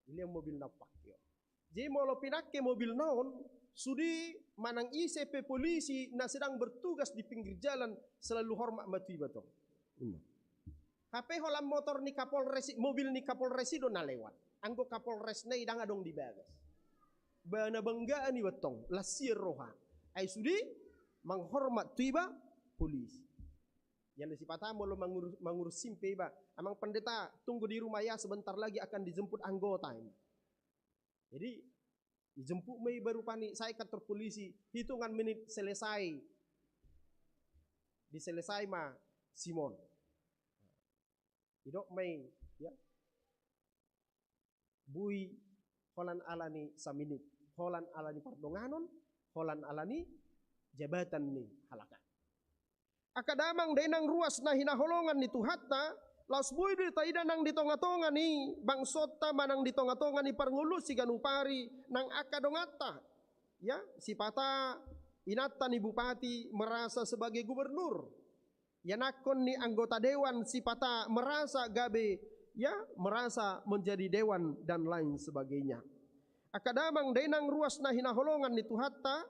Dilehon mobilna on pangkeon. Jadi molo pinangke mobilna on, sude manang ise pe polisi na sedang bertugas di pinggir jalan selalu hormat ma tu iba tong. Ima. Hape holan motor ni Kapolres i, mobil ni Kapolres i do na lewat. Anggo Kapolresna i ndang adong di bagas. Ba na banggaan iba tong, las sian roha. Ai sude manghormat tu iba polisi. Jala sipata molo mangur-, mangurus SIM pe iba, "Amang Pendeta, tunggu di rumah ya, sebentar lagi akan dijemput anggota," ima. Jadi, dijemput ma iba rupani, sae kantor polisi, hitungan menit selesai. Diselesai ma SIM on. Idok ma i, ya. Boi holan ala ni saminit, holan ala ni pardonganon, holan ala ni jabatan ni halak an. Angka damang dainang ruas na hinaholongan ni Tuhanta, laos boi do taida nang di tongatonga ni bangsonta manang di tongatonga ni parngoluon siganup ari nang angka donganta. Ya, sipata inanta ni bupati merasa sebagai gubernur. Ianakhon ni anggota dewan sipata merasa gabe, ya, merasa menjadi dewan dan lain sebagainya. Angka damang dainang ruas na hinaholongan ni Tuhanta,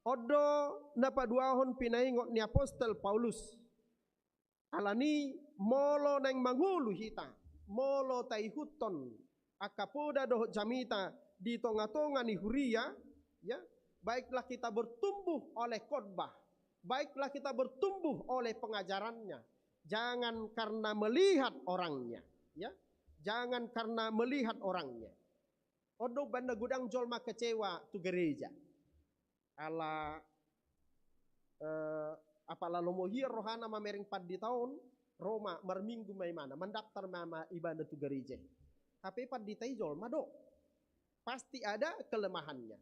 on do na paduahon pinaingot ni apostel Paulus. Alani molo naeng mangolu hita, molo taihuthon angka poda dohot jamita di tongatonga ni huria, ya, baiklah kita bertumbuh oleh khotbah, baiklah kita bertumbuh oleh pengajarannya, jangan karena melihat orangnya, ya, jangan karena melihat orangnya. On do umbahen na godang jolma kecewa tu gereja. Ala, eh, apala lomo hian rohana mamereng pandita on, ro ma, marminggu ma ibana, mandaftar ma, ma ibana tu gereja. Hape pandita i jolma do. Pasti ada kelemahannya.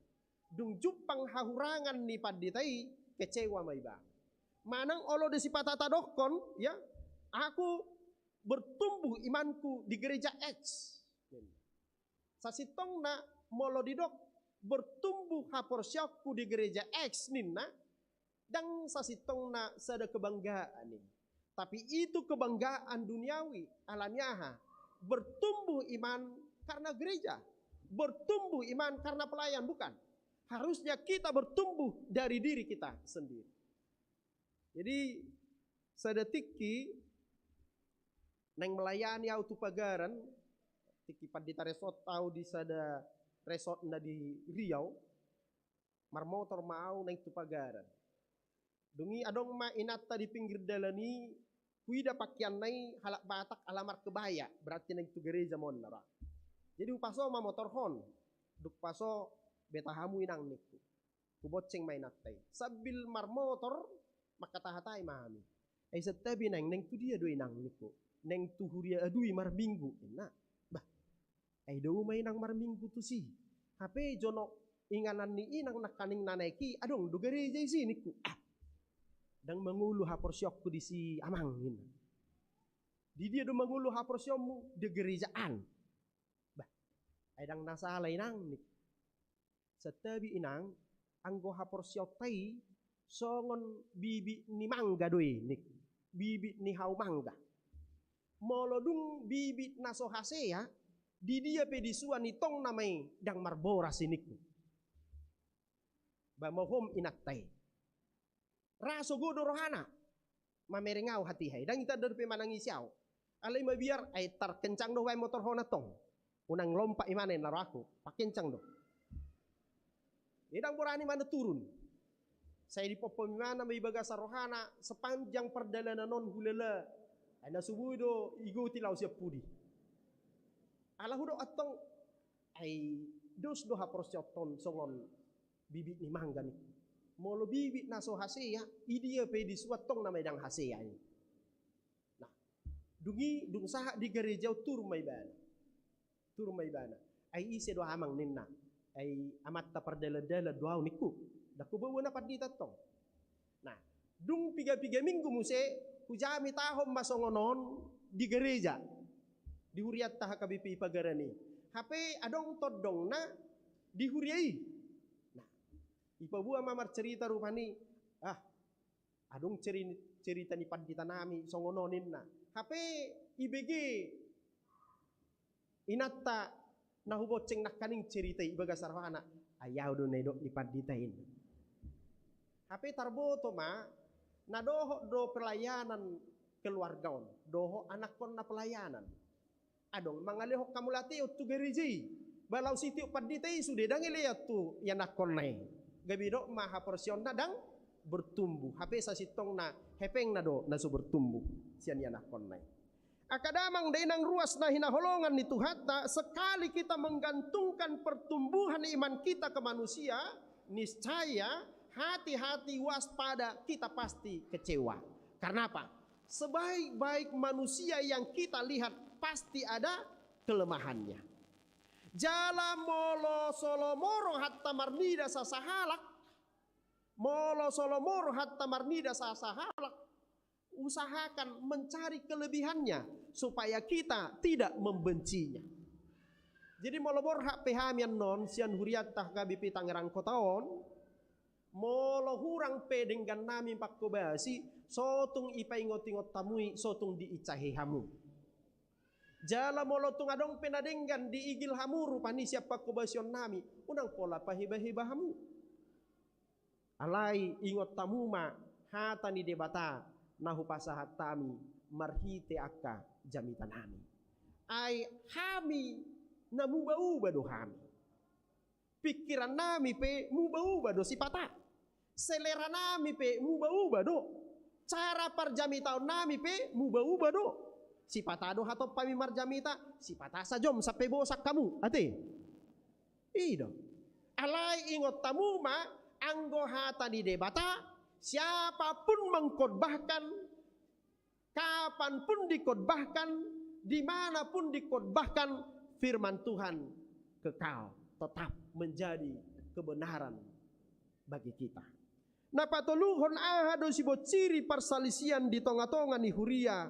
Dung jumpang hahurangan ni pandita i, kecewa ma ibana. Manang olo do sipata tadokkon, ya, "Aku bertumbuh imanku di gereja X." Sasintongna molo didok bertumbuh haporseaonku di gereja X ninna, ndang sasintongna sada kebanggaan i. Tapi itu kebanggaan duniawi, alani aha? Bertumbuh iman karena gereja, bertumbuh iman karena pelayan, bukan. Harusnya kita bertumbuh dari diri kita sendiri. Jadi, sada tingki naeng melayani au tu pagaran, Tingki pandita resort au di sada resort na di Riau, marmotor ma au naeng tu pagaran. Dung i adong ma inanta di pinggir dalan i, huida pakeanna i halak Batak ala markebaya, berarti naeng tu gareja ma on na ra. Jadi hupaso ma motorhon, dung paso, beta hamu inang ningku. Hubonceng ma inanta i. Sambil marmotor, mangkatahatai ma hami. Ai santabi naeng, naeng tu dia do inang ningku? Naeng tu huria Adui marminggu, ninna. Bah, ai dao ma inang marminggu tusi. Hape jonok inganan ni inang nangkaning na naek i, adong do gareja i si ningku. Ah, ndang mangolu haporseaonku di si amang, ninna. Di dia do mangolu haporseaonmu? Di gareja an. Bah, ai ndang na sala inang ningku. Santabi inang, anggo haporseaonta i songon bibit ni mangga do i ningku, bibit ni hau mangga. Molo dung bibit na so hasea, di dia pe disuan i tong nama i ndang marboras i ningku. Bah, mauhom inanta i. Ra sogo do rohana mamereng au hatiha i, ndang itanda dope manangisi au. Alai mabiar, ai tarkencang do hubaen motorhon antong. Unang lompat imana i na rohangku, pakencang do. Ndang borani imana turun. Sai dipompom imana ma i bagasan rohana, sepanjang pardalanan on hulala. Ai na so boi do igoti laho sian pudi. Ala hudok antong, ai dos do haporseaonta on songon bibit ni mangga ningku. Molo bibit na so hasea, i dia pe disuan tong nama i ndang hasea i. Nah, dung i, dung sahat di gareja on, turun ma ibana. Turun ma ibana. Ai ise do amang, ninna? Ai amanta pardalandalan do au ningku. Ndang hubaen na pandita antong. Nah, dung piga-piga minggu muse, hujamitahon ma songon on di gareja, di hurianta H K B P i Pagaran i. Hape adong tondongna di huria i. Nah, ipaboa ma marcerita rupani, ah, adong ceri-, cerita ni pandita nami songon on, ninna. Hape ibege inanta na hubonceng nangkaning cerita i, ibagasan rohana, ai au do na nidok ni pandita i. Hape tarboto ma, na dohot do pelayanan keluarga on, dohot anakkonna pelayanan. Adong mangalehon hamauliateon tu gareja i. Bah, laos itiop pandita i sude ndang ilean tu ianakkonna i. Gabe didok ma haporseaonna ndang bertumbuh. Hape sasintongna hepengna do na so bertumbuh sian ianakkonna i. Angka damang dainang ruas na hinaholongan ni Tuhanta, sekali kita menggantungkan pertumbuhan iman kita ke manusia, niscaya, hati-hati, waspada, kita pasti kecewa. Karena apa? Sebaik-baik manusia yang kita lihat pasti ada kelemahannya. Jala molo so lomo rohanta marnida sasahalak, molo so lomo rohanta marnida sasahalak, usahakan mencari kelebihannya supaya kita tidak membencinya. Jadi molo borhat pe hami annon sian hurianta H K B P Tangerang Kota on, molo hurang pe denggan nami pangkobasi, so tung ipaingot-ingot hamu i, so tung diinsahi hamu. Jala molo tung adong pe na denggan diigil hamu rupani sian pangkobasion nami, unang pola paheba-heba hamu. Alai ingot hamu ma hata ni Debata na hupasahat hami marhite angka jamita nami. Ai hami na muba-uba do hami. Pingkiran nami pe muba-uba do sipata. Selera nami pe muba-uba do. Cara parjamitaon nami pe muba-uba do. Sipata do hatop hami marjamita, sipata sajom sampe bosan hamu, ate. I do. Alai ingot hamu ma, anggo hata ni Debata, siapa pun mengkhotbahkan, kapan pun dikhotbahkan, di mana pun dikhotbahkan, firman Tuhan kekal, tetap menjadi kebenaran bagi kita. Na patoluhon, aha do sibonciri parsalisian di tonga-tonga ni huria,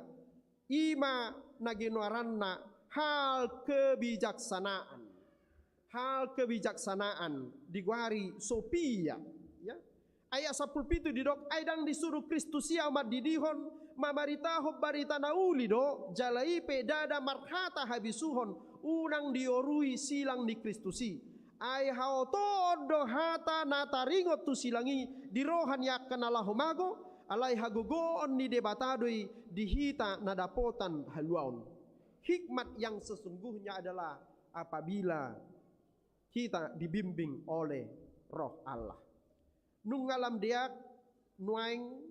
i ma na ginoaranna hal kebijaksanaan. Hal kebijaksanaan, digoari Sophia, ya. Ayat sampulu pitu didok, ai ndang disuru Kristus i ahu mandidihon, mamaritahon barita na uli do, jala i pe ndada marhata habisuhon, unang diorui silang ni Kristus i. Ai haotoon do hata na taringot tu silang i di roha ni angka na laho mago, alai hagogoon ni Debata do i di hita na dapotan haluaon. Hikmat yang sesungguhnya adalah apabila kita dibimbing oleh Roh Allah. Nunga lam deak nuaeng,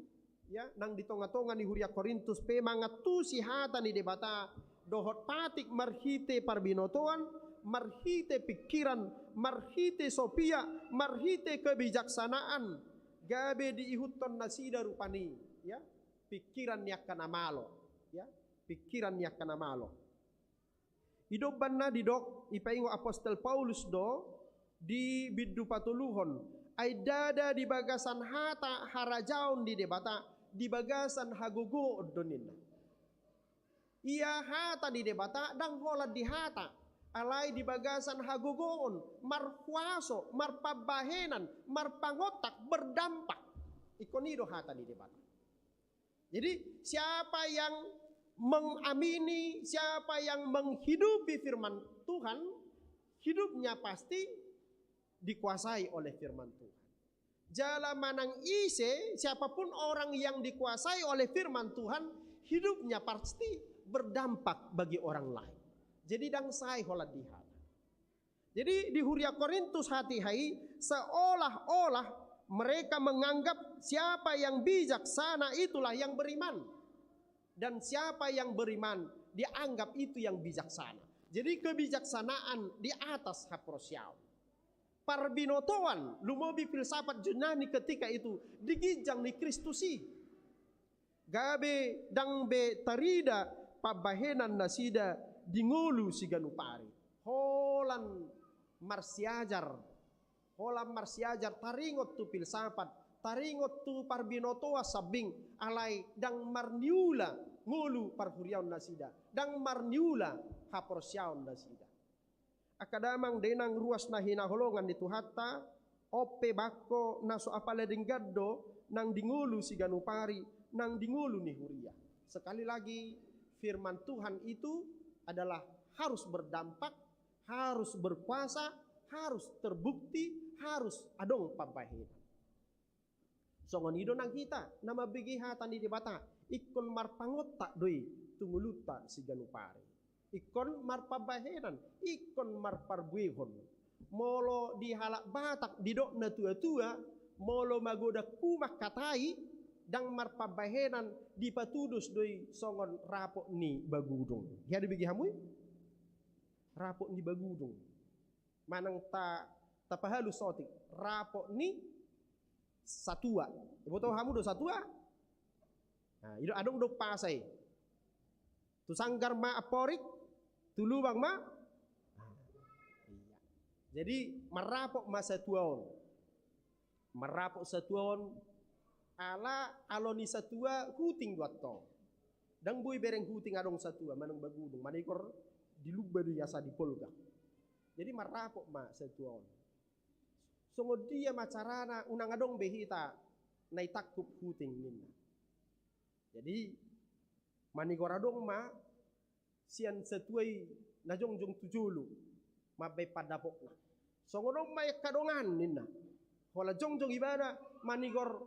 ya, nang di tonga-tonga ni huria Korintus pe mangantusi hata ni Debata dohot patik marhite parbinotoan, marhite pikiran, marhite sopia, marhite kebijaksanaan, gabe diihuthon nasida rupani, ya, pikiran ni angka na malo, ya, pikiran ni angka na malo. Idombanna didok, ipaingot apostel Paulus do di bindu patoluhon, ai ndada di bagasan hata harajaon ni Debata, di bagasan hagogoon do ninna. Ia hata ni Debata ndang holan di hata, alai di bagasan hagogoon, marhuaso, marpambahenan, marpangontak, berdampak. Ingkon i do hata ni Debata. Jadi, siapa yang mengamini, siapa yang menghidupi firman Tuhan, hidupnya pasti dikuasai oleh firman Tuhan. Jala manang ise, siapapun orang yang dikuasai oleh firman Tuhan, hidupnya pasti berdampak bagi orang lain. Jadi, ndang sai holan di hata. Jadi, di huria Korintus hatiha i, seolah-olah mereka menganggap siapa yang bijaksana itulah yang beriman. Dan siapa yang beriman, dianggap itu yang bijaksana. Jadi, kebijaksanaan di atas haporseaon. Parbinotoan, lumobi filsafat Junani ketika itu, di ginjang ni Kristus i. Gabe ndang be tarida pambahenan nasida di ngolu siganup ari. Holan marsiajar, holan marsiajar taringot tu filsafat, taringot tu parbinotoan sambing, alai ndang marniula ngolu parhuriaon nasida, ndang marniula haporseaon nasida. Angka damang dainang ruas na hinaholongan ni Tuhanta, on pe bangko na so apala denggan do nang di ngolu siganup ari, nang di ngolu ni huria. Sekali lagi, firman Tuhan itu adalah harus berdampak, harus berkuasa, harus terbukti, harus adong pambahenan. Songon i do nang hita na mambege hata ni Debata, ingkon marpangontak do i tu ngolunta siganup ari. Ingkon marpambahenan, ingkon marparbuehon. Molo di halak Batak didok na tua-tua, molo magodang hu mangkatai, ndang marpambahenan, dipatudos do i songon rapot ni bagudung. Hea dibege hamu i? Rapot ni bagudung. Manang ta, tapahalus otik, rapot ni satua. Iboto hamu do satua? Nah, i do adong do pasa i. Tu sanggar ma amporik, tu lubang ma. Nah, iya. Jadi, marrapot ma satua on. Marrapot satua on, ala alo ni satua huting do antong. Ndang boi bereng huting adong satua, manang bagudung, manigor di lumba do i asa dipolgak. Jadi marrapot ma satua on. Songon dia ma carana unang adong be hita na itangkup huting ninna. Jadi manigor adong ma sian satua i na jongjong tu jolo mambaen pandapotna. Songon on ma angka dongan ninna. Holan jongjong ibana manigor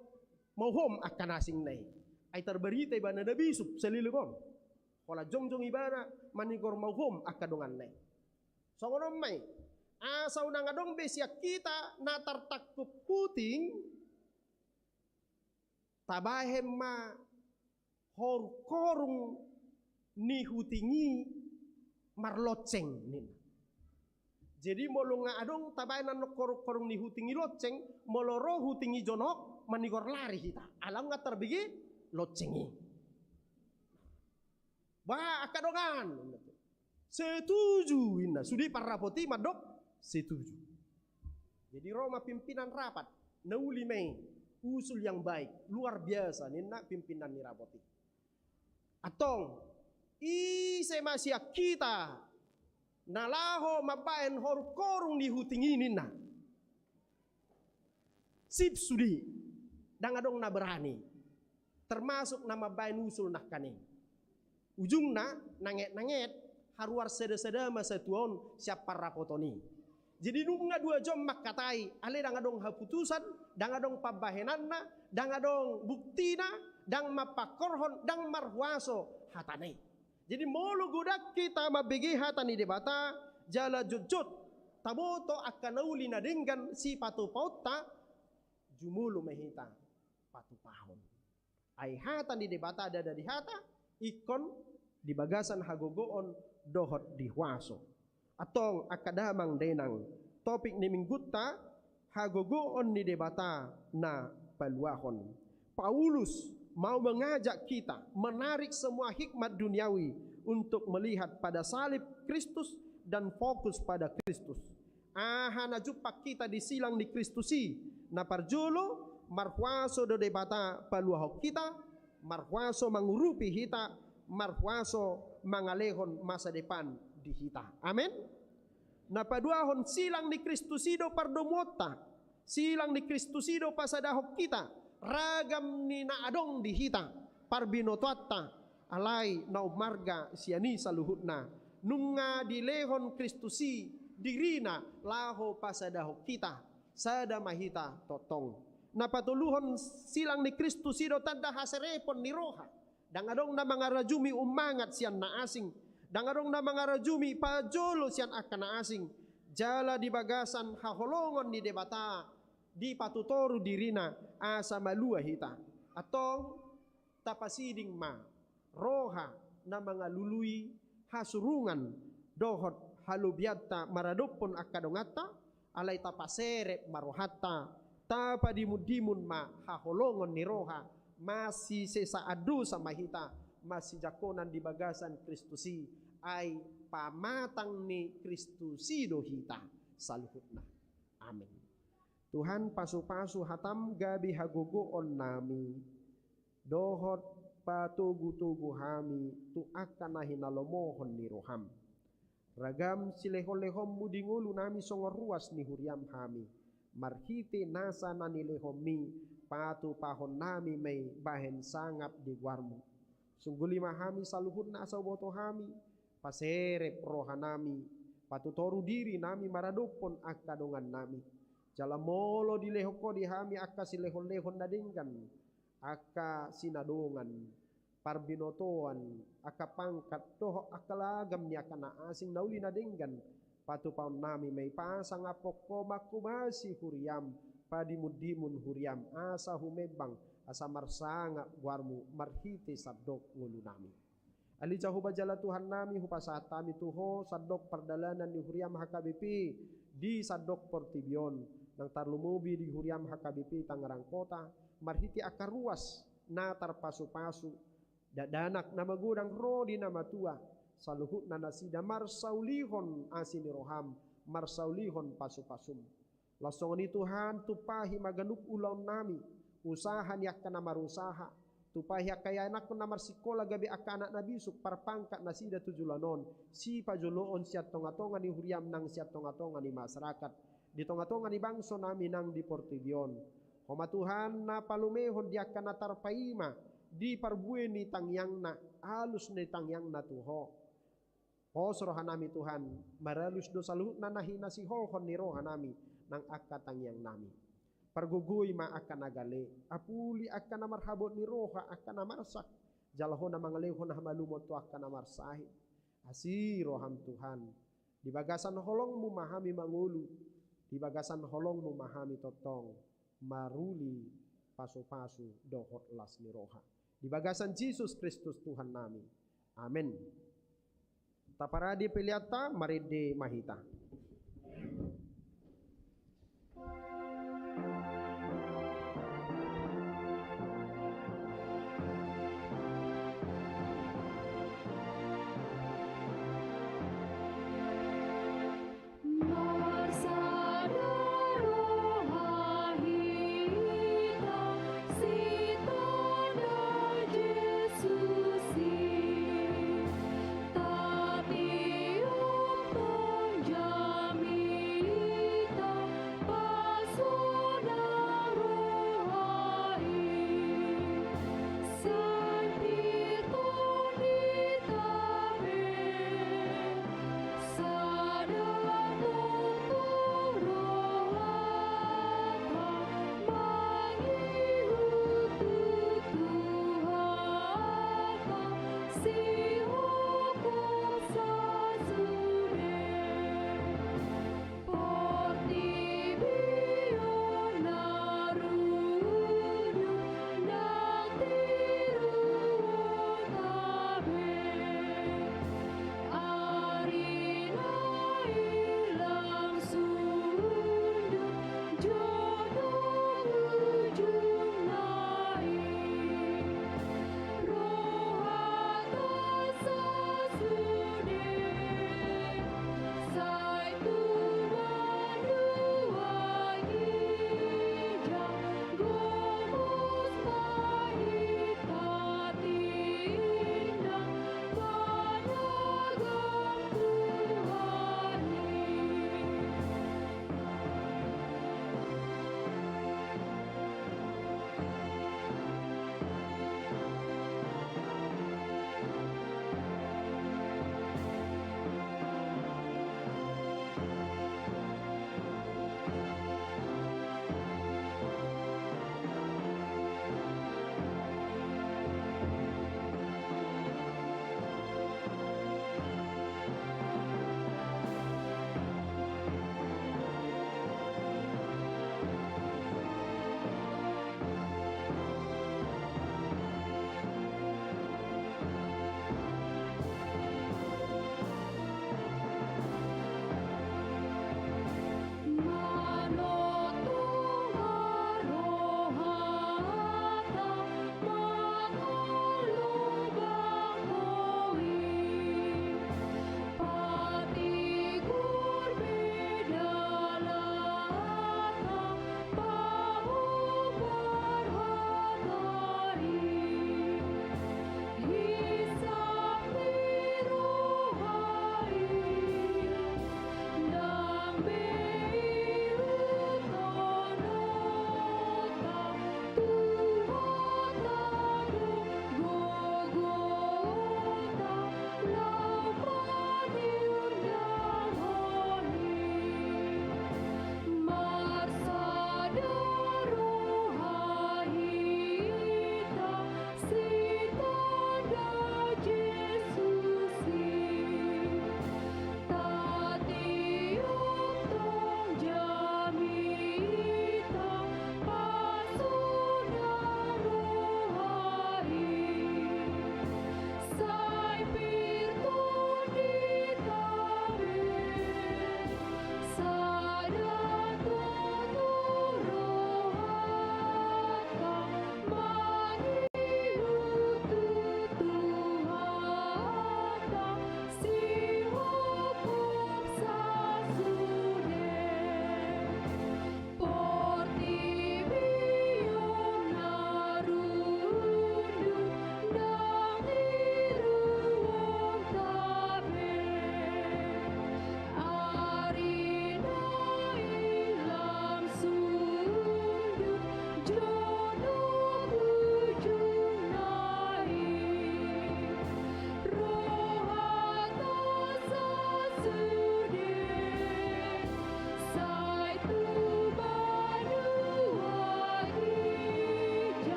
mauhom angka na asing na i. Ai tarbarita ibana na bisup saleleng on. Holan jongjong ibana manigor mauhom angka donganna i. Songon on ma i. Asa unang adong be sian hita na tartangkup huting, tabahen ma horung-horung ni huting i marlonceng ninna. Jadi molo nga adong tabahen annon horung-horung ni huting i lonceng, molo ro huting i jonok, manigor lari hita. Ala nga tarbege lonceng i. Bah, angka dongan. Setuju, inna. Sude parrapot i mandok setuju. Jadi ro ma pimpinan rapat, na uli ma i, usul yang baik, luar biasa, ninna pimpinan ni rapot i. Antong, ise ma sian hita na laho mambaen horung-horung ni huting i ninna. Sip sude, ndang adong na berani. Termasuk na mambaen usul nangkaning. Ujungna, nanget-nanget, haruar sada-sada ma satua on sian parrapoton i. Jadi nunga dua jom mangkatai, alai ndang adong haputusan, ndang adong pambahenanna, ndang adong buktina, ndang mampangkorhon, ndang marhuaso hatana i. Jadi molo godang hita mambege hata ni Debata, jala jotjot taboto angka na uli na denggan sipatupaonta, jumolo ma hita patupahon. Ai hata ni Debata ndada di hata, ingkon di bagasan hagogoon dohot di huaso. Antong angka damang dainang, topik ni minggunta, hagogoon ni Debata na paluahon. Paulus mau mengajak kita menarik semua hikmat duniawi untuk melihat pada salib Kristus dan fokus pada Kristus. Aha na jumpang hita di silang ni Kristus i? Na parjolo, marhuaso do Debata paluahon hita, marhuaso mangurupi hita, marhuaso mangalehon masa depan di hita. Amen. Na paduahon, silang ni Kristus i do pardomuonta. Silang ni Kristus i do pasadahon hita ragam ni na adong di hita, parbinotoanta, alai na ummarga sian i saluhutna. Nunga dilehon Kristus i dirina laho pasadahon hita, sada ma hita tongtong. Na patoluhon, silang ni Kristus i do tanda haserepon ni roha. Ndang adong na mangarajumi ummangat sian na asing, ndang adong na mangarajumi pajolo sian angka na asing. Jala di bagasan haholongon ni Debata, dipatutoru dirina asa malua hita. Antong, tapasiding ma roha na mangalului hasurungan dohot halobianta maradophon angka donganta, alai tapaserep ma rohanta, tapadimundimun ma haholongon ni roha, masisesaan dosa ma hita, masijangkonan di bagasan Kristus i, ai pamatang ni Kristus i do hita saluhutna. Amen. Tuhan, pasupasu hatam gabe hagogoon nami, dohot patogutogu hami tu angka na hinalomohon ni roham. Ragam silehonlehonmu di ngolunami songon ruas ni huriam hami, marhite nasa na nilehonmi patupahonnami ma i bahen sangap di goarmu. Sungguli ma hami saluhutna asa huboto hami, paserep rohanami, patutoru dirinami maradophon angka dongannami. Jala molo dilehon ho di hami angka silehonlehon na denggan, angka sinadongan, parbinotoan, angka pangkat, dohot angka ragam ni angka na asing na uli na denggan, patupahonnami ma i, pasangaphon ho, manghobasi huriam, padimundimun huriam, asa humembang, asa marsangap goarmu marhite sandok ngolunami. Ale Jahowa jala Tuhannami, hupasahat hami tu ho sandok pardalanan ni huriam H K B P di sandok portibi on, nang tarlumobi di huriam H K B P Tangerang Kota, marhite angka ruas na tarpasupasu, dakdanak na magodang ro di na matua, saluhutna nasida marsaulihon asi ni roham, marsaulihon pasupasum. Laos songon i Tuhan, tumpahi ma ganup ulaonnami, usaha ni angka na marusaha, tumpahi angka ianakhon na marsikola gabe angka anak na bisuk, parpangkat nasida tu joloan on, sipajoloon sian tongatonga ni huriam nang sian tongatonga ni masyarakat, di tongatonga ni bangsonami nang di portibi on. Ho ma Tuhan na palumehon di angka na tarpaima di parbue ni tangiangna, alus ni tangiangna tu ho. Pos rohanami Tuhan, maralus do saluhutna na hinasiholhon ni rohanami nang angka tangiangnami. Pargogoi ma angka na gale, apuli angka na marhabot ni roha, angka na marsak, jala ho na mangalehon hamalumon tu angka na marsahit. Asi roham Tuhan, di bagasan holongmu ma hami mangolu, di bagasan holongmu ma hami tongtong maruli pasupasu dohot las ni roha. Di bagasan Jesus Kristus Tuhannami. Amen. Taparade peleanta, marende ma hita.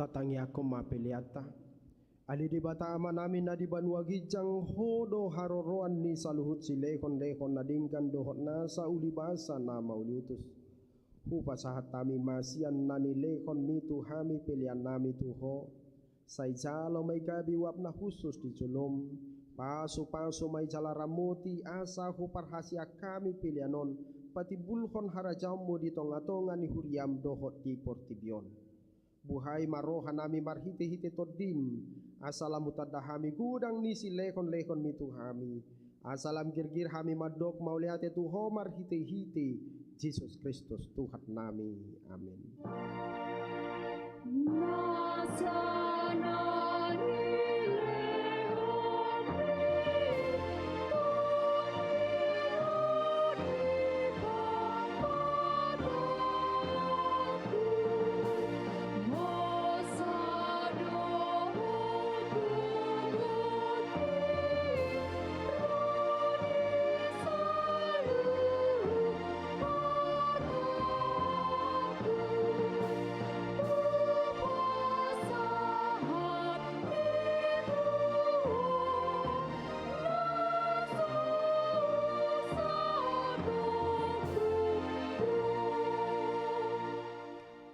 Tangiangkon ma peleanta. Ale Debata Amanami na di banua ginjang, Ho do haroroan ni saluhut silehonlehon na denggan dohot nasa ulibasa na mauliutus. Hupasahat hami ma sian na nilehonMi tu hami peleannami tu Ho. Sai jalo ma i gabe uap na hushus di jolom. Pasupasu ma i jala ramoti asa huparhaseang hami pelean on patimbulhon harajaonMu di tongatonga ni huriaM dohot di portibi on. Buhai ma rohanami marhitehite TondiM, asa lam hutanda hami godang ni silehonlehonMi tu hami, asa lam girgir hami mandok mauliate tu Ho marhitehite Jesus Kristus Tuhannami. Amen.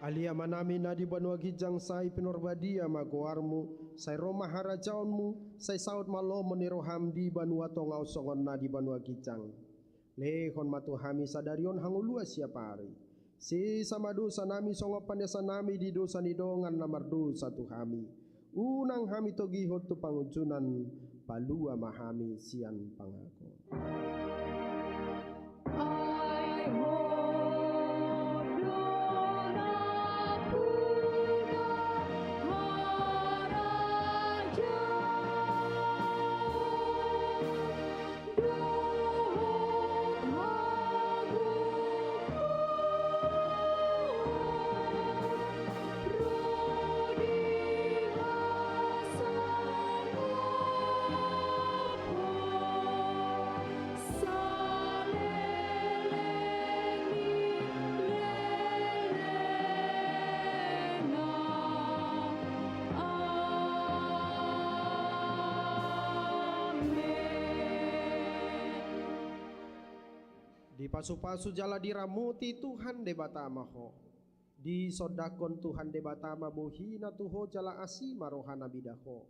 Ale Amanami na di banua ginjang, sai pinarbadia ma goarMu, sai ro ma harajaonMu, sai saut ma lomo ni rohaM di banua tonga on songon na di banua ginjang. Lehon ma tu hami sadari on hangoluan siapari. Sesa ma dosanami songon panesanami di dosa ni dongan na mardosa tu hami. Unang hami togihon tu pangunjunan, palua ma hami sian pangago. Dipasupasu jala diramoti Tuhan Debata ma ho. Disondangkon Tuhan Debata ma bohina tu ho jala asi ma rohana mida ho.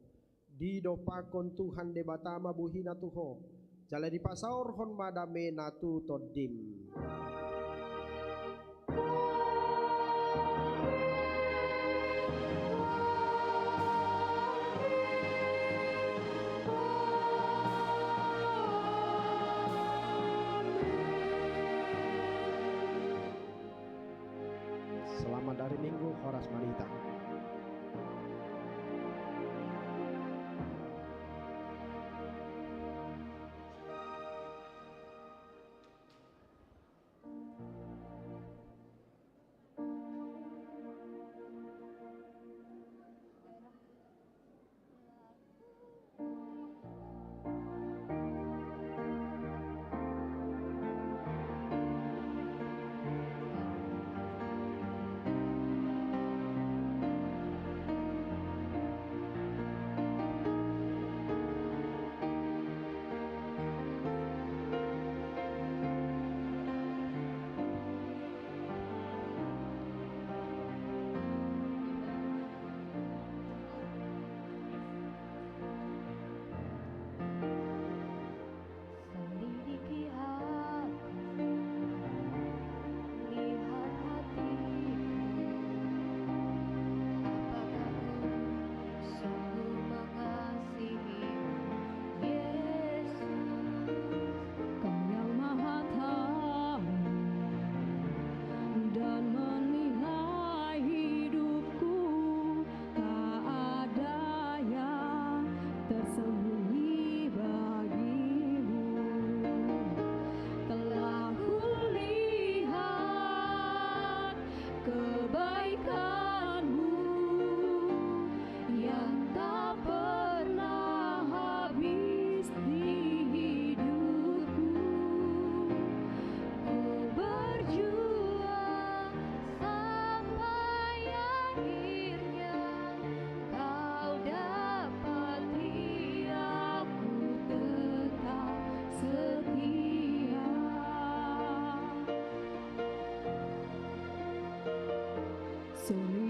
Didompakkon Tuhan Debata ma bohina tu ho, jala dipasaorhon ma damena tu tondim. Selamat hari Minggu, horas marita. Selalu